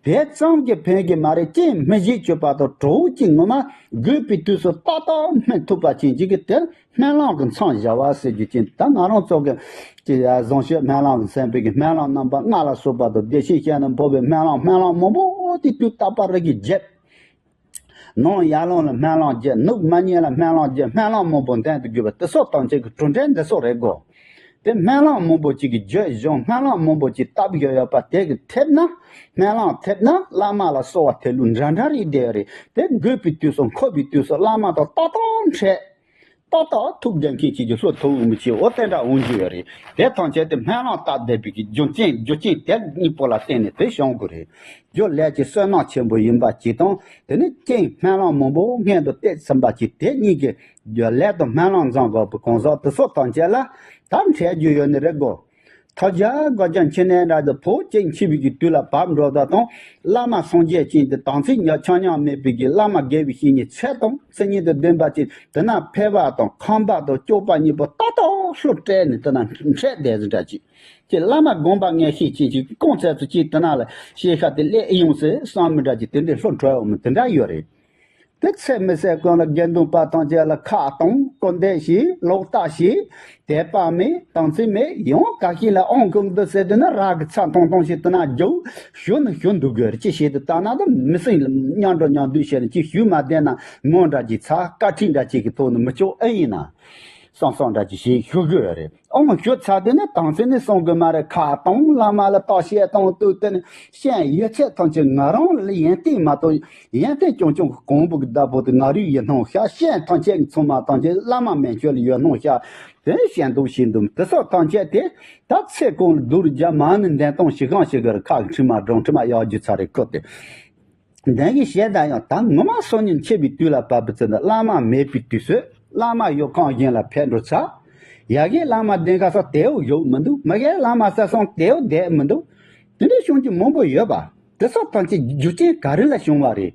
དེ་ཙམ་གྱིས་ཕན་གྱི་མ་རེད། རྐྱེན་སྨིན་བྱེད་སྤྱོད་པ་དང་གྲོགས་ཀྱིས་ངོ་མ་དགོས་པའི་དུས་སུ་ཏག་ཏག་སྨིན་ཐུབ་པ་ཅན་ཅིག་གི་དེར་སྨོན་ལམ་གྱི་མཚམས་བཞག་པ་ཟེར་རྒྱུ་ཅན་ད་ང་རང་ཚོ་གི་ཅི་ཡ་བཟང་སྤྱོད་སྨོན་ལམ་གྱི་སེམས་དཔའི་གི་སྨོན་ལམ་རྣམ་པ་ལྔ་ལ་སོགས་པ་དང་བདེ་གཤེགས་སྤྱན་ནས་འཕོ་བའི་སྨོན་ལམ་སྨོན་ལམ་མང་པོ་དེ་དུས་རྟག་པར་རིགས་ཀྱི་བརྒྱད། ནང་ཡར་ལངས་ལ་སྨོན་ལམ་བརྒྱད། ནུབ་མ་ཉལ་ལ་སྨོན་ལམ་བརྒྱད། སྨོན་ལམ་མང་པོ་འདོན་དུ་དགོས་པ་དེ་སོགས་དང་བཅས་ཀྱི་གྲུབ་འབྲས་འདི་སོགས་རེད་གོ། དེ་སྨོན་ལམ་མང་པོ་ཅིག་གི་བརྗོད་གཞུང་སྨོན་ལམ་མང་པོ་ཅིག་བཏབ་ཡོད་ཡོད་པ་དེ་གི་ཐེབས་ན་སྨོན་ལམ་ཐེབས་ན་བླ་མ་ལ་གསོལ་བ་འདེབས་ལུགས་འདྲ་འདྲ་རེད་བསྡད་རེད། དེ་དགོས་པའི་དུས་སུ་འཁོར་བའི་དུས་སུ་བླ་མ་དང་ཏག་ཏག་འཕྲད། ཏག་ཏག་ཐུགས་འགན་འཁྱེར་བྱེད་ཀྱི་ལྷོད་ཐུབ་མི་བྱེད་འོ་དེ་འདྲ་འོང་རྒྱུ་ཡོད་རེད། དེ་ཐམས་ཅད་དེ་སྨོན་ལམ་བཏབ་བསྡད་པའི་གི་རྒྱུ་རྐྱེན་རྒྱུ་རྐྱེན་དེ་གཉིས་པོ་ལ་བརྟེན་ནས་དེ་བྱུང་དགོས་རེད། རྒྱུ་ལས་ཀྱི་བསོད་ནམས་ཆེན་པོ་ཡིན་པ་གཅིག་དང་དེ་ནི་རྐྱེན་སྨོན་ལམ་མང་པོ་སྔོན་དུ་གཏད་ཟིན་པ་གཅིག་དེ་གཉིས་ཀྱི་རྒྱུ་ལས་དང་སྨོན་ལམ་བཟང་དགོས་པའི་གང་ཟག་དེ་ཚོ་ཐམས་ཅད་ལ་ད་འཕྲད་རྒྱུ་ཡོད་ནི་རེད་གོ། ཐབས་བརྒྱ་དགའ་བརྒྱ་འཆི་ནས་འདྲ་དུ་ཕོ་གཅིག་འཆི་བའི་གི་དུས་ལ་བབ་འགྲོ་ད་དང་བླ་མ་སངས་རྒྱས་ཅན་དེ་དམ་ཚིག་ཉག་ཆ་ཉག་མེད་པའི་གི་བླ་མ་དགེ་བའི་བཤེས་གཉེན་ཚད་དང་མཚན་ཉིད་དུ་ལྡན་པ་ཅིག་དེ་ན་ཕལ་པ་དང་ཁམས་པ་དང་སྐྱོ་པ་གཉིས་པོ་ཏག་ཏག་ལྷོད་སྤྲད་ནས་དེ་ན་འཕྲད་བསྡད་ཟིན་འདྲ་ཅིག་ཅེས་བླ་མ་དགོངས་པ་ངེས་ཤེས་ཅན་ཅིག་རྐང་ཚད་སུ་ཅིག་དེ་ན་ལ་ཤེས་ཤ་དེ་སླེབས་ཨེ་ཡོང་ཟེར་བསམ་མི་འདྲ་ཅིག་དེ་འདྲའི་ལྷོད་འགྲོ་ཡོང་མི་དེ་འདྲ་ཡོད་རེད། དེ་ཚེ་མི་ཟད་ཀུན་ལ་དགེ་འདུན་པ་ཐམས་ཅད་ལ་ཁ་གཏོང་སྐུར་འདེབས་བྱེད་ལོག་ལྟ་བྱེད་དད་པ་མེད་དམ་ཚིག་མེད་ཡང་ག་ཤེད་ལ་ཨང་ཀུན་འདི་ཟེར་དུས་ན་ར་གི་ཚ་ཐུང་ཐུང་ཞིག་དུ་ན་རྒྱུག་ཞུ་ནི་ཞུ་འདུག་དགོས་རེད། ཅི་བྱེད་དུ་ལྟ་ན་དུ་མི་སྲིད་མཉམ་འགྲོ་མཉམ་འདུས་བྱས་ནས་ཅི་ཞུ་མ་བསྡད་ན་ངོ་འདྲ་ཅིག་ཚ་དཀའ་ཁྲིད་འདྲ་ཅིག་གི་ཐོག་ནས་མི་ཆོག་ཨེ་ཡིན་ན་བསམ་བསམ་འདྲ་ཅིག་བྱེད་ཞུ་དགོས་རེད། ཨོང་ཞུ་ཚར་དུས་ནི་དམ་ཚིག་ནི་སྲུང་དགོས་མ་རེད། ཁ་གཏོང་བླ་མ་ལ་བརྟག་དཔྱད་གཏོང་དུས་དེ་ནི་ཤན་ཡོད་ཚད་ཐམས་ཅད་ང་རང་ལ་ཡོན་ཏན་མ་གཏོགས་ཡོན་ཏན་ཆུང་ཆུང་གི་གོང་བུ་གི་བདག་པོ་དེ་ང་རང་ཡིན་སྣང་ཤག་ཤན་ཐམས་ཅད་ཀྱི་ཚང་མ་ཐམས་ཅད་བླ་མ་མན་ཆོད་ལ་ཡོད་སྣང་ཤག་དེ་ནི་ཤན་འདུག་ཤིང་འདུག་དེ་སོགས་ཐམས་ཅད་དེ་ད་ཚེ་གང་ལ་སྡུག་རུ་རྒྱ་མ་ནི་འདན་སྟོང་ཞིག་གང་ཞིག་གི་ཁ་གི་ཁྲི་མ་སྒྲུང་ཁྲི་མ་ཡག་རྒྱུ་ཚ་རེ་བཀོད་དེ། འདན་གྱི་ཞེས་དང་ཡང་ད་ངོ་མ་སང་ཉིན་འཆི་བའི་དུས་ལ་བབ་པའི་ཚེ་ན་བླ་མ་མེད་པའི་དུས་སུ་བླ་མ་ཡོད་ཁང་གཞན་ལ་ཕེབས་འགྲོ་ཚར། ཡ་གིའི་བླ་མ་གདན་ཁ་སོགས་དེའུ་ཡོད་མི་འདུག་མི་གའི་བླ་མ་ས་སོང་དེའུ་བསྡད་མི་འདུག་དེ་འདྲའི་བྱུང་རྒྱུ་མང་པོ་ཡོད་པ། དེ་སོགས་ཐམས་ཅད་རྒྱུ་རྐྱེན་ག་རེ་ལ་བྱུང་བ་རེད།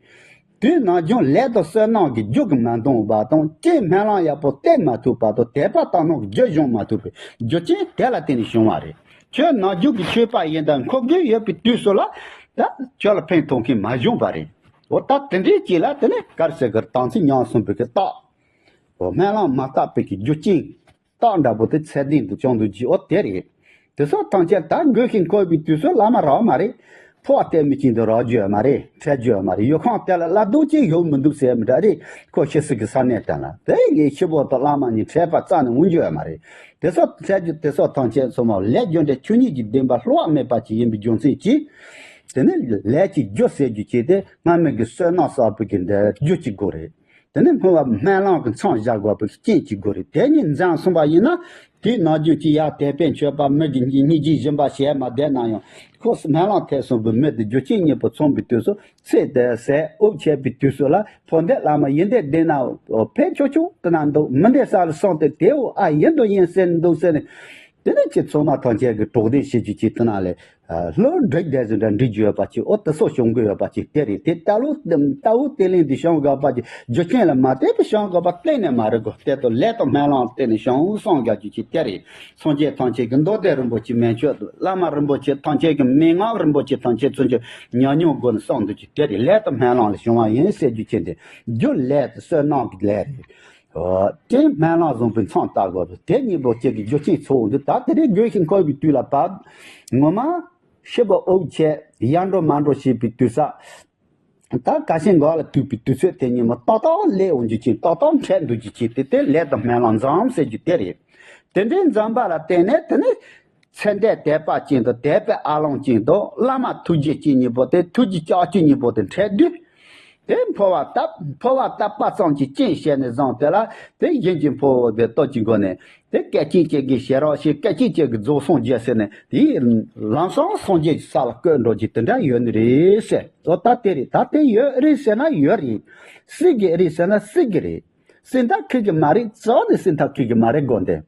དུས་ནམ་རྒྱུན་ལས་དང་བསོད་ནམས་ཀྱི་རྒྱུ་གི་མ་འདང་བ་དང་རྐྱེན་སྨོན་ལམ་ཡག་པོ་གཏད་མ་ཐུབ་པ་དང་དད་པ་དག་སྣང་གི་རྒྱུ་བྱུང་མ་ཐུབ་པའི་རྒྱུ་རྐྱེན་དེ་ལ་བརྟེན་ནས་བྱུང་བ་རེད། ཁྱོད་ནམ་རྒྱུན་གྱི་ཆོས་པ་ཡིན་དང་འཁོར་དགོས་ཡོད་པའི་དུས་སུ་ལ་ད་ཁྱོད་ལ་ཕན་ཐོགས་མཁན་མ་བྱུང་བ་རེད། འོ་ད་དེ་འདྲའི་ཅིག་ལ་དེ་ནས་གར་ཟེར་གར་དམ་ཚིག་ཉམས་སོང་བའི་གི་རྟགས། འོ་སྨོན་ལམ་མ་བཏབ་པའི་གི་རྒྱུ་རྐྱེན། རྟགས་འདྲ་པོ་དེ་ཚད་ལྡན་དུ་བྱུང་འདུག་ཅིག་འོ་དེ་རེད། དེ་སོགས་ཐམས་ཅད་ད་དགོས་ཤིང་འཁོར་བའི་དུས་སུ་བླ་མ་རག་མ་རེད། ཕོ་བ་བལྟས་མི་གཅིག་འདི་རག་རྒྱུ་ཡོད་མ་རེད། འཕྲད་རྒྱུ་ཡོད་མ་རེད། ཡུལ་ཁང་དེ་ལ་བླ་རྡོ་གཅིག་ཡོད་མི་འདུག་ཟེར་མི་འདྲ་རེད། ཁོ་ཤི་སི་གི་ས་གནས་དེ་ལ་དེ་ངའི་ཤི་བོ་དང་བླ་མ་གཉིས་འཕྲད་པ་རྩ་ནས་འོང་རྒྱུ་ཡོད་མ་རེད། དེ་སོགས་འཕྲད་རྒྱུ་དེ་སོགས་ཐམས་ཅད་ཚང་མ་ལས་རྒྱུ་འབྲས་ཆོས་ཉིད་ཀྱི་བདེན་པ་བསླུ་བ་མེད་པ་ཅིག་ཡིན་པའི་རྒྱུ་མཚན་གྱིས། དེ་ནི་ལས་ཀྱི་རྒྱུ་ཟེར་རྒྱུ་ཅིག་དེ་སྔ་མའི་གི་བསོད་ནམས་བསགས་པའི་གི་འདི་རྒྱུ་གཅིག་དགོས་རེད། དེ་ནི་སྔོན་བ་སྨོན་ལམ་གྱི་མཚམས་བཞག་དགོས་པའི་རྐྱེན་གཅིག་དགོས་རེད། དེ་གཉིས་འཛོམས་སོང་བ་ཡིན་ན། དེའི་ནང་རྒྱུན་གྱི་ཡར་དད་པས་མཆོད་པ་མི་གི་སྙིང་རྗེ་སྦྱིན་པ་བྱས་མ་བསྡད་ན་ཡང་། ཁོ་སྨོན་ལམ་ཐེབས་སོང་བའི་མི་དེ་རྒྱུ་རྐྱེན་གཉིས་པོ་ཚང་བའི་དུས་སུ། ཚེ་དེ་ཟད་འོབས་ཆད་པའི་དུས་སུ་ལ་ཕོ་འདས་བླ་མ་ཡིན་འདས་བསྡད་ན་ཕན་ཆོག་ཆོག་དེ་ན་འདུག་མི་འདས་ས་ལ་སོང་སྟེ་དེའོ་ཨ་ཡིན་དུ་ཡིན་ཟེར་འདུག་ཟེར་ནས། དེ་ནས་ཁྱེད་ཚང་མ་ཐམས་ཅད་ཀྱི་གྲོགས་དེ་བྱེད་རྒྱུ་ཅིག་དེ་ན་ལས། ལྷོ་འགྲིག་བསྡད་ཟིན་འདྲ་འགྲིག་རྒྱུ་ཡོད་པ་ཅིག་འོ་དེ་སོགས་བྱུང་གི་ཡོད་པ་ཅིག་དེ་རེད། དེ་ལྟ་བུ་ལྟ་བུ་དེ་ལན་འདི་བྱུང་དགོས་པ་ཅིག་རྒྱུ་རྐྱེན་ལ་མ་བལྟས་པའི་བྱུང་དགོས་པ་གཏན་ནས་མ་རེད་གོ་དེ་ལྟར་ལས་དང་སྨོན་ལམ་བརྟེན་ནས་བྱུང་སོང་དགོས་རྒྱུ་ཅིག་དེ་རེད། སངས་རྒྱས་ཐམས་ཅད་ཀྱི་མདོ་སྡེ་རིན་པོ་ཆེ་མན་ཆད་དུ་བླ་མ་རིན་པོ་ཆེ་ཐམས་ཅད་ཀྱི་མན་ངག་རིན་པོ་ཆེ་ཐམས་ཅད་ཚུན་ཆད་ཉམས་མྱོང་སྒོ་ནས་གསུངས་འདུག་ཅིག་དེ་རེད། ལས་དང་སྨོན་ལམ་ལ་བྱུང་བ་ཡིན་ཟེར་རྒྱུ་ཅིག་འདི་རྒྱུ་ལས་དང་བསོད་ནམས་ཀྱི་ལས་རེད། དེ་སྨོན་ལམ་བཟང་པོའི་མཚམས་བཏགས་དགོས་རེད། དེ་གཉིས་པོ་གཅིག་གི་རྒྱུ་རྐྱེན་ཚོགས་འདུག་ད་དེ་རིང་རྒྱུ་ཞིག་འཁོར་བའི་དུས་ལ་བབ། ངོ་མ་ཤི་བ་འོབས་ཆད་ཡར་འགྲོ་མར་འགྲོ་བྱེད་པའི་དུས་ས། ད་ཁ་ཞེ་འགག་ལ་ཐུག་པའི་དུས་ཚོད་དེ་ཉིན་མོ་ཏག་ཏག་སླེབས་འོང་རྒྱུ་ཅིག་ཏག་ཏག་འཕྲད་འདུག་རྒྱུ་ཅིག་དེ་དེ་ལས་དང་སྨོན་ལམ་འཛོམས་ཟེར་རྒྱུ་དེ་རེད། དེ་འདྲའི་འཛོམས་པ་ལ་བརྟེན་ནས་དེ་ནི། ཚེ་འདས་དད་པ་ཅན་དང་དད་པའི་ཨ་ལོང་ཅན་དང་བླ་མ་ཐུགས་རྗེ་ཅན་གཉིས་པོ་དེ་ཐུགས་རྗེ་ལྕགས་ཀྱུ་གཉིས་པོ་དེ་འཕྲད་དུས། དེ་འཕོ་བ་བཏབ་འཕོ་བ་བཏབ་པ་ཙམ་གྱིས་རྐྱེན་བྱས་ནས་བཟུང་དེ་ལ་དེ་གཞན་གྱི་འཕོ་བ་བའི་སྟོབས་ཀྱི་སྒོ་ནས་དེ་སྐད་ཅིག་གཅིག་གིས་ཞེ་རོགས་ཞེས་སྐད་ཅིག་གཅིག་གིས་རྫོགས་སངས་རྒྱས་ཟེར་ནས་དེའི་ལམ་སང་སངས་རྒྱས་ཀྱི་ས་ལ་བཀོད་འགྲོ་རྒྱུ་དེ་འདྲ་ཡོད་ནི་རེད་ཟེར། ཨོ་ད་དེ་རེད། ད་དེ་ཡོད་རེད་ཟེར་ན་ཡོད་རེད། སྲིད་ཀྱི་རེད་ཟེར་ན་སྲིད་ཀྱི་རེད། སྲིད་མཐའ་འཁེལ་གྱི་མ་རེད། རྩ་བ་ནས་སྲིད་མཐའ་འཁེལ་གྱི་མ་རེད་དགོས་འདི།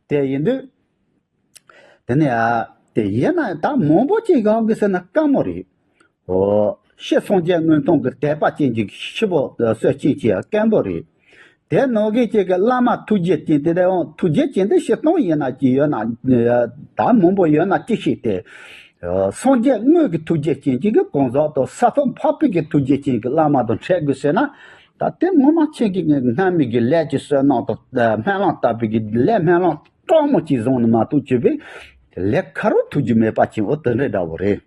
དེ་ཡིན་དུས། དེ་ནས་ཨ། དེ་ཡིན་ན་ད་མང་པོ་ཅིག་ཡོང་གི་ཟེར་ན་དཀའ་མོ་རེད། ཨོ། ཤི་སངས་རྒྱས་མངོན་མཐོང་གི་དད་པ་ཅན་གྱི་ཤི་བོ་གསོད་ཅན་གྱི་དཀོན་པོ་རེད། དེ་ནང་གི་ཅིག་གི་བླ་མ་ཐུགས་རྗེ་ཅན་དེ་དེ་འོང་ཐུགས་རྗེ་ཅན་དེ་ཤི་སྟོང་ཡིན་ན་ཅི་ཡོད་ན་ད་མང་པོ་ཡོད་ན་ཅི་ཤེས་ཏེ། སངས་རྒྱས་དངོས་ཀྱི་ཐུགས་རྗེ་ཅན་གྱི་གི་གང་ཟག་དང་ས་ཐོབ་འཕགས་པའི་གི་ཐུགས་རྗེ་ཅན་གྱི་བླ་མ་དང་འཕྲད་དགོས་ཟེར་ན། ད་དེ་ངོ་མ་ཁྱེད་ཀྱི་སྔ་མའི་གི་ལས་ཀྱི་བསོད་ནམས་དང་སྨོན་ལམ་བཏབ་པའི་གི་ལས་སྨོན་ལམ། སྤྲང་མོ་གཅིག་བཟུང་ནས་མ་གཏོགས་བྱས་པས། ལས་ཁ་རུ་ཐུག་རྒྱུ་མེད་པ་ཅིག་འོ་དེ་འདྲའི་འདྲ་བོ་རེད།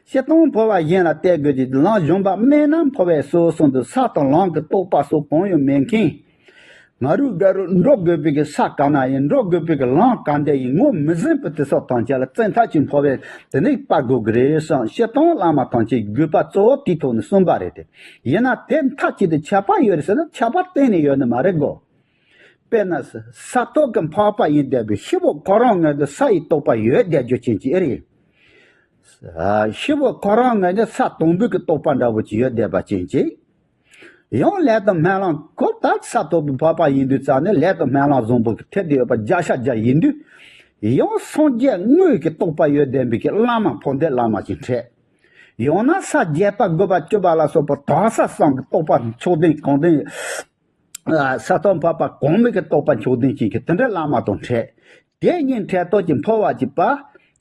སྤྱིར་བཏང་འཕོ་བ་གཞན་ལ་བལྟ་དགོས་ཀྱི་ལམ་གཞོན་པ་སྨྲས་ན་འཕོ་བའི་སོ་སོ་འདི་ས་དང་ལམ་གྱི་རྟོགས་པ་སོགས་གང་ཡང་མེད་མཁན། ང་རུ་དགའ་རུ་འགྲོ་དགོས་པའི་གི་ས་ག་ན་ཡིན་འགྲོ་དགོས་པའི་གི་ལམ་ག་འདྲ་ཡིན་ངོ་མི་ཟིན་པའི་དེ་སོགས་ཐམས་ཅད་ལ་བཙན་ཐབས་ཀྱིས་འཕོ་བའི་དེ་ནི་སྤར་དགོས་ཀྱི་རེད་བསམ། སྤྱིར་བཏང་བླ་མ་ཐམས་ཅད་དགོས་པ་གཙོ་བོ་དེའི་ཐོག་ནས་གསུངས་པ་རེད་དེ། ཡིན་ན་དེ་མཐའ་གཅིག་ཏུ་ཁྱབ་པ་ཡོད་རེད་ཟེར་ན་ཁྱབ་པ་གཏན་ནས་ཡོད་ནི་མ་རེད་གོ། དཔེར་ན་ས་ཐོབ་ཀྱི་འཕགས་པ་ཡིན་བསྡད་པའི་ཤི་བོ་ཁོ་རང་ངོས་འདི་ས་ཡི་རྟོགས་པ་ཡོད་བསྡད་རྒྱུ་ཅན་གྱི་ཨེ་རེད། ཤི་བོ་ཁོ་རང་ངོས་འདི་ས་དང་པོའི་གི་རྟོགས་པ་འདྲ་བོ་ཅིག་ཡོད་བསྡད་པ་ཅན་གྱི། ཡང་ལས་དང་སྨོན་ལམ་ཁོ་ད་ས་ཐོབ་པའི་འཕགས་པ་ཡིན་དུས་ཙང་ནས་ལས་དང་སྨོན་ལམ་བཟང་པོ་གི་ཐེབས་ཏེ་ཡོད་པ་བརྒྱ་ཆ་བརྒྱ་ཡིན་དུས། ཡང་སངས་རྒྱས་དངོས་ཀྱི་རྟོགས་པ་ཡོད་བསྡད་པའི་གི་བླ་མ་འཕོ་འདས་བླ་མ་ཅིག་འཕྲད། ཡང་ན་ས་བརྒྱད་པ་དགུ་པ་བཅུ་པ་ལ་སོགས་པ་དག་ས་གསུམ་གྱི་རྟོགས་པ་མཆོག་ལྡན་གང་ལྡན། ས་ཐོབ་འཕགས་པ་གོང་མའི་གི་རྟོགས་པ་མཆོག་ལྡན་ཅན་གྱི་དེ་འདྲའི་བླ་མ་དང་འཕྲད། དེ་གཉིས་འཕྲད་ཐོག་གི་འཕོ་བ་གཅིག་པ།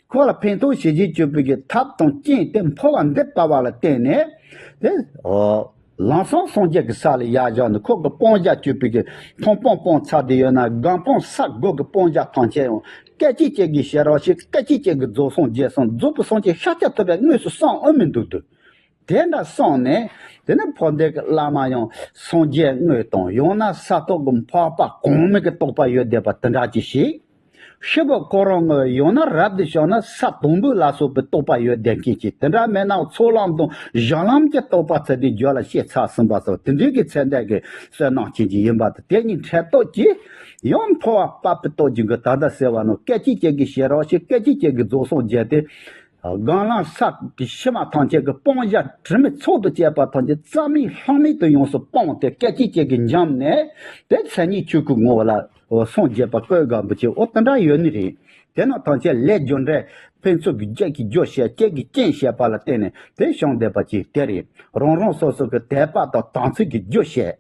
ཁོ་ལ་ཕན་ཐོགས་བྱེད་བྱེད་སྤྱོད་པའི་གི་ཐབས་དང་རྐྱེན་དེ་འཕོ་བ་འདི་ལྟ་བ་ལ་བརྟེན་ནས། དེ། ལམ་སང་སངས་རྒྱས་ཀྱི་ས་ལ་ཡར་བཞག་ནས་ཁོ་གི་སྤང་བྱ་སྤྱོད་པའི་གི་མཐོང་སྤང་སྤང་ཚར་དེ་ཡོད་ན་སྒོམ་སྤང་ས་སྒོ་གི་སྤང་བྱ་ཐམས་ཅད་ཡང་སྐད་ཅིག་གཅིག་གིས་ཞེ་རོགས་ཞེས་སྐད་ཅིག་གཅིག་གིས་རྫོགས་སངས་རྒྱས་སོང་རྫོགས་པའི་སངས་རྒྱས་ཤཱཀྱ་ཐུབ་པའི་དངོས་སུ་སངས་འོང་མི་འདུག་ཏུ། དེ་འདྲ་སོང་ནས་དེ་ནི་འཕོ་འདས་ཀྱི་བླ་མ་ཡང་སངས་རྒྱས་དངོས་དང་ཡང་ན་ས་ཐོབ་ཀྱི་འཕགས་པ་གོང་མའི་གི་རྟོགས་པ་ཡོད་བསྡད་པ་དེ་འདྲ་ཅིག་ཤེས། ཤི་བོ་ཁོ་རང་ངོས་ཡང་ན་རབ་ཏུ་བྱུང་ན་ས་དང་པོ་ལ་སོགས་པའི་རྟོགས་པ་ཡོད་བསྡད་མཁན་ཅིག་དེ་འདྲ་མེད་ན་ཚོགས་ལམ་དང་གཞན་ལམ་གྱི་རྟོགས་པ་ཚུལ་དེ་རྒྱུད་ལ་སྐྱེས་ཚར་ཟིན་པ་སོགས་དེ་འདྲའི་གི་ཚད་ལྡན་གྱི་བསོད་ནམས་ཅན་ཅིག་ཡིན་པ་དང་དེ་གཉིས་འཕྲད་སྟོབས་ཀྱིས་ཡང་འཕོ་བ་སྤར་པའི་སྟོབས་ཀྱིས་གི་ད་ལྟ་ཟེར་བ་ནང་སྐད་ཅིག་གཅིག་གིས་ཞེ་རོགས་ཞེས་སྐད་ཅིག་གཅིག་གིས་རྫོགས་སངས་རྒྱས་ཏེ། སྒང་ལ་ས་གི་ཕྱི་མ་ཐམས་ཅད་ཀྱི་སྤང་བྱ་དྲི་མེད་ཚོགས་དང་བཅས་པ་ཐམས་ཅད་རྩ་མེད་ལྷག་མེད་དུ་ཡོངས་སུ་སྤངས་ཏེ་སྐད་ཅིག་གཅིག་གིས་འཇོམས་ནས་དེ་མཚན་ཉིད་ཆོས་སྐུའི་ངོ་བོ་ལ་སངས་རྒྱས་པ་བཀོད་དགོས་པ་ཅིག་འོ་དེ་འདྲ་ཡོད་ནི་རེད། དེ་རྣམས་ཐམས་ཅད་ལས་རྒྱུ་འབྲས་ཕན་ཚུན་གྱི་རྒྱུ་གི་རྒྱུ་བཤད་རྐྱེན་གྱི་རྐྱེན་བཤད་པ་ལ་བརྟེན་ནས་དེ་བྱུང་བསྡད་པ་ཅིག་དེ་རེད། རང་རང་སོ་སོ་གི་དད་པ་དང་དམ་ཚིག་གི་རྒྱུ་བཤད།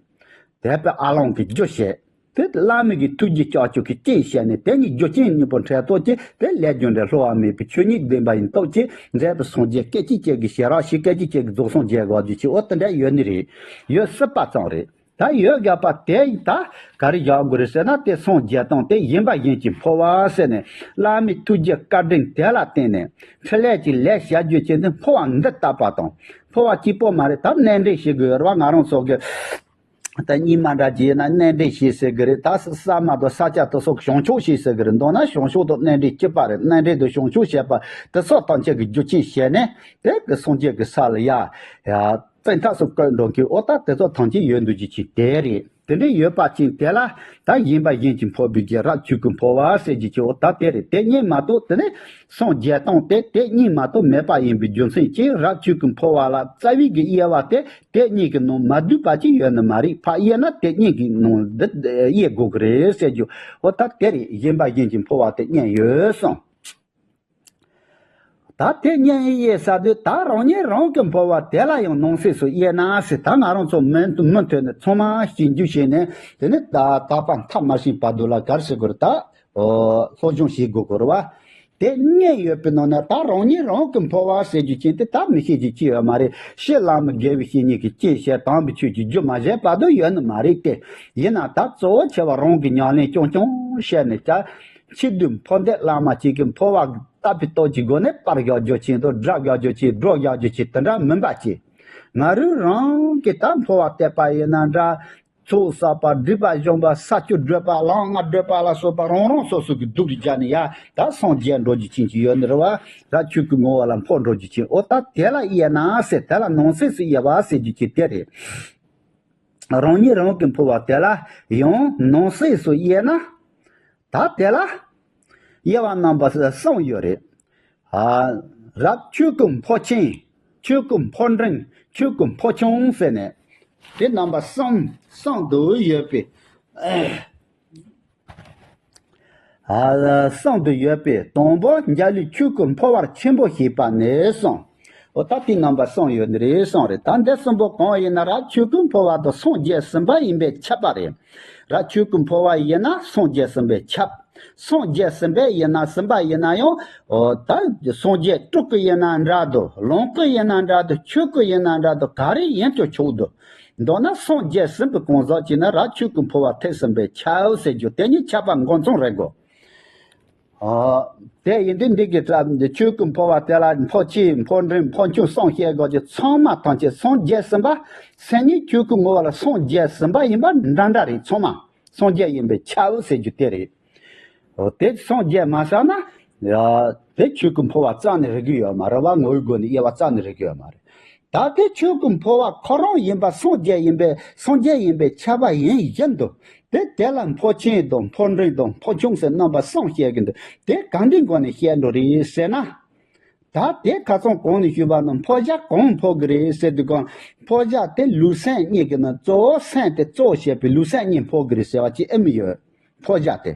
དད་པའི་ཨ་ལོང་གི་རྒྱུ་བཤད། དེ་བླ་མའི་གི་ཐུགས་རྗེ་ལྕགས་ཀྱུ་གི་རྐྱེན་བཤད་ནས་དེ་གཉིས་རྒྱུ་རྐྱེན་གཉིས་པོ་འཕྲད་སྟོབས་ཀྱིས་དེ་ལས་རྒྱུ་འབྲས་བསླུ་བ་མེད་པའི་ཆོས་ཉིད་བདེན་པ་ཡིན་སྟོབས་ཀྱིས་མཛད་པའི་སངས་རྒྱས་སྐད་ཅིག་གཅིག་གིས་ཞེ་རག་ཞིག་སྐད་ཅིག་གཅིག་གིས་རྫོགས་སངས་རྒྱས་དགོས་རྒྱུ་ཅིག་འོ་དེ་འདྲ་ཡོད་ནི་རེད། ཡོད་སྲིད་པ་ཙམ་རེད། ད་ཡོད་དགོས་པ་དེ་ད་ག་རེ་བཞག་དགོས་རེད་ཟེར་ན། དེ་སངས་རྒྱས་སྟངས་དེ་ཡིན་པ་བཞིན་གྱི་འཕོ་བ་ཟེར་ནས། བླ་མའི་ཐུགས་རྗེ་བཀའ་དྲིན་དེ་ལ་བརྟེན་ནས་འཕྲིན་ལས་ཀྱི་ལས་བྱ་རྒྱུ་ཅན་དེ་འཕོ་བ་འདི་བཏབ་པ་དང་། འཕོ་བ་གཅིག་པོ་མ་རེད། ད་གནས་འདྲེན་བྱེད་དགོས་རེད་བ། ང་རང་ཚོ་གི་ད་རྙིང་མ་འདྲ་བྱས་ན་གནས་འདྲེན་བྱེད་ཟེར་གི་རེད། ད་ས་མ་དང་ས་སྐྱ་དེ་ཚོ་བྱང་ཆུབ་བྱེད་ཟེར་གི་རེད། མདོར་ན་བྱང་ཆུབ་དང་གནས་འདྲེན་གཅིག་པ་རེད། གནས་འདྲེན་དང་བྱང་ཆུབ་བྱེད་པ་དེ་ཚོ་ཐམས་ཅད་ཀྱི་རྒྱུ་རྐྱེན་བྱས་ནས་དེ་གི་སངས་རྒྱས་ཀྱི་ས་ལ་ཡ་ཡ་བཙན་ཐབས་སུ་བཀོད་འགྲོ་གི། འོ་ད་དེ་ཚོ་ཐམས་ཅད་ཡོད་འདུག་རྒྱུ་ཅིག་དེ་རེད། དེ་འདྲའི་ཡོད་པ་ཅིག་དེ་ལ་ད་ཡིན་པ་ཡིན་གྱི་འཕོ་བའི་རྒྱུ། རབ་ཆོས་ཀྱི་འཕོ་བ་ཟེར་རྒྱུ་ཅིག་འོ་ད་དེ་རེད། དེ་གཉིས་མ་གཏོགས་དེ་ནི་སངས་རྒྱས་སྟངས་དེ་དེ་གཉིས་མ་གཏོགས་མེད་པ་ཡིན་པའི་རྒྱུ་མཚན་གྱིས། རབ་ཆོས་ཀྱི་འཕོ་བ་ལ་རྩ་བའི་གི་དབྱེ་བ་དེ་དེ་གཉིས་ཀྱི་ནང་མ་འདུས་པ་ཅིག་ཡོད་ནི་མ་རེད། ཕར་དབྱེ་ན་དེ་གཉིས་ཀྱི་ནང་འདི་དབྱེ་དགོས་ཀྱི་རེད་ཟེར་རྒྱུ། འོ་ད་དེ་རེད། ཡིན་པ་ཡིན་གྱི་འཕོ་བ་དེ་གཉིས་ཡོད་གསུངས། ད་དེ་གཉིས་དབྱེ་ས་དུས་ད་རང་ཉིད་རང་གི་འཕོ་བ་དེ་ལ་ཡང་ནང་གསེས་སུ་དབྱེ་ན་ཟེར། ད་ང་རང་ཚོ་མུ་མུ་མཐུད་ནས་ཚང་མ་ཞིབ་འཇུག་བྱས་ནས། དེ་ནི་ད་དག་པ་མཐའ་མ་ཕྱིན་བར་དུ་ལ་ག་རེ་ཟེར་དགོས་རེད། ད་ཨོ་སློབ་སྦྱོང་བྱེད་དགོས་དགོས་རེད་བ། དེ་གཉིས་ཡོད་པའི་ནང་ནས་ད་རང་ཉིད་རང་གི་འཕོ་བ་ཟེར་རྒྱུ་ཅན་དེ་ད་མི་ཤེས་རྒྱུ་ཅི་ཡོད་མ་རེད། ཕྱི་བླ་མ་དགེ་བའི་བཤེས་གཉེན་གྱི་སྐྱེས་བཤད་དམ་པའི་ཆོས་ཀྱི་རྒྱུ་མ་བྱས་བར་དུ་ཡོད་ནི་མ་རེད་དེ། ཡིན་ན་ད་གཙོ་བོ་ཆེ་བ་རང་གི་ཉམས་ལེན་རྐྱང་རྐྱང་བྱས་ནས། ད་ཕྱི་དུས་འཕོ་འདོད་བླ་མ་གཅིག་གིས་འཕོ་བ་བཏབ་པའི་སྟོབས་ཀྱི་སྒོ་ནས་སྤར་བཞག་རྒྱུ་ཅན་དང་སྒྲ་བཞག་རྒྱུ་ཅན། སྒྲོག་བཞག་རྒྱུ་ཅན། དེ་འདྲ་མིན་པ་ཅིག་ང་རང་རང་གིས་ད་འཕོ་བ་བཏབ་པ་ཡིན་ན་འདྲ། ཚོགས་བསགས་པ། སྒྲིབ་པ་སྦྱོང་བ། ས་བཅུ་བགྲོད་པ། ལམ་ལྔ་བགྲོད་པ་ལ་སོགས་པ་རང་རང་སོ་སོ་གི་སྡུག་རུ་སྦྱར་ནས་ཡ་ད་སངས་རྒྱས་འགྲོ་རྒྱུ་ཅན་ཅིག་ཡོད་ནི་རེད་བ། རབ་ཆོས་ཀྱི་ངོ་བོ་ལ་འཕོ་འགྲོ་རྒྱུ་ཅན། འོ་ད་དེ་ལ་དབྱེ་ན་ཟེར། དེ་ལ་ནང་གསེས་སུ་དབྱེ་བ་ཟེར་རྒྱུ་ཅིག་དེ་རེད། རང་ཉིད་རང་གི་འཕོ་བ་དེ་ལ་ཡང་ནང་གསེས་སུ་དབྱེ་ན། ད་དེ་ལ་དབྱེ་བ་རྣམ་པ་གསུམ་ཡོད་རེད། ཨ། རབ་ཆོས་སྐུ་འཕོ་ཆེན། ཆོས་སྐུ་འཕོ་འབྲིང་། ཆོས་སྐུ་འཕོ་ཆུང་ཟེར་ནས། དེ་རྣམ་པ་གསུམ་གསུམ་དུ་ཡོད་པའི། ཨ། གསུམ་དུ་ཡོད་པའི་དང་པོ་འཇའ་ལུས་ཆོས་སྐུ་འཕོ་བ་ཆེན་པོ་ཞེས་པ་ནས་གསུངས། འོ་ད་དེ་རྣམ་པ་གསུམ་ཡོད་ནི་རེད་གསུངས་རེད། ད་འདི་གསུམ་པོ་གང་ཡིན་ན་རབ་ཆོས་སྐུ་འཕོ་བ་དང་སངས་རྒྱས་ཟིན་པ་ཡིན་པས་ཁྱབ་པ་རེད། རབ་ཆོས་སྐུ་འཕོ་བ་ཡིན་ན་སངས་རྒྱས་ཟིན་པས་ཁྱབ། སངས་རྒྱས་ཟིན་པས་ཡིན་ན་ཟིན་པ་ཡིན་ན་ཡང་། འོ་ད་སངས་རྒྱས་སྤྲུལ་སྐུ་ཡིན་ན་འདྲ་འདུག་ལོངས་སྐུ་ཡིན་ན་འདྲ་འདུག་ཆོས་སྐུ་ཡིན་ན་འདྲ་འདུག་ག་རེ་ཡིན་ཀྱང་ཆོག་འདུག་མདོར་ན་སངས་རྒྱས་ཟིན་པའི་གང་ཟག་ཅིག་ནི་རབ་ཆོས་སྐུ་འཕོ་བ་ཐེབས་ཟིན་པས་ཁྱབ་ཟེར་རྒྱུ་དེ་གཉིས་ཁྱབ་པ་མགོ་མཚུངས་རེད་གོ། ཨ། དེ་ཡིན་དུས་འདི་གི་སྐབས་འདི་ཆོས་སྐུ་འཕོ་བ་དེ་ལ་འཕོ་ཆེན་འཕོ་འབྲིང་འཕོ་ཆུང་གསུམ་བཤད་དགོས་ཀྱི། ཚང་མ་ཐམས་ཅད་སངས་རྒྱས་ཟིན་པ། མཚན་ཉིད་ཆོས་སྐུ་ངོ་བོ་ལ་སངས་རྒྱས་ཟིན་པ་ཡིན་པ་འདྲ་འདྲ་རེད། ཚང་མ་སངས་རྒྱས་ཡིན་པས་ཁྱབ་ཟེར་རྒྱུ་དེ་རེད། འོ་དེ་སངས་རྒྱས་མ་བྱས་ན་ཡ་དེ་ཆོས་སྐུ་འཕོ་བ་རྩ་ནས་རིག་གི་ཡོད་མ་རེད་བ། ངོ་བོའི་སྒོ་ནས་དབྱེ་བ་རྩ་ནས་རིག་གི་ཡོད་མ་རེད། ད་དེ་ཆོས་སྐུ་འཕོ་བ་ཁོ་རང་ཡིན་པ་སངས་རྒྱས་ཡིན་པས། སངས་རྒྱས་ཡིན་པས་ཁྱབ་པ་ཡིན་བཞིན་དུ། དེ་དེ་ལ་འཕོ་ཆེན་དང་འཕོ་འབྲིང་དང་འཕོ་ཆུང་ཟེར་རྣམ་པ་གསུམ་བཤད་ཀྱི་འདུག་དེ་ག་འདྲའི་སྒོ་ནས་བཤད་འགྲོ་རེད་ཟེར་ན། ད་དེ་ཁ་སང་གོང་ནས་ཞུས་པ་ནང་འཕོ་བྱ་གང་འཕོ་གི་རེད་ཟེར་དུས་གང་། འཕོ་བྱ་དེ་ལུས་སེམས་གཉིས་ཀྱི་ནང་གཙོ་བོ་སེམས་དེ་གཙོ་བོ་བྱས་པའི་ལུས་སེམས་གཉིས་འཕོ་གི་རེད་ཟེར་བ་ཅིག་ཨེ་མི་ཡོད། འཕོ་བྱ་དེ།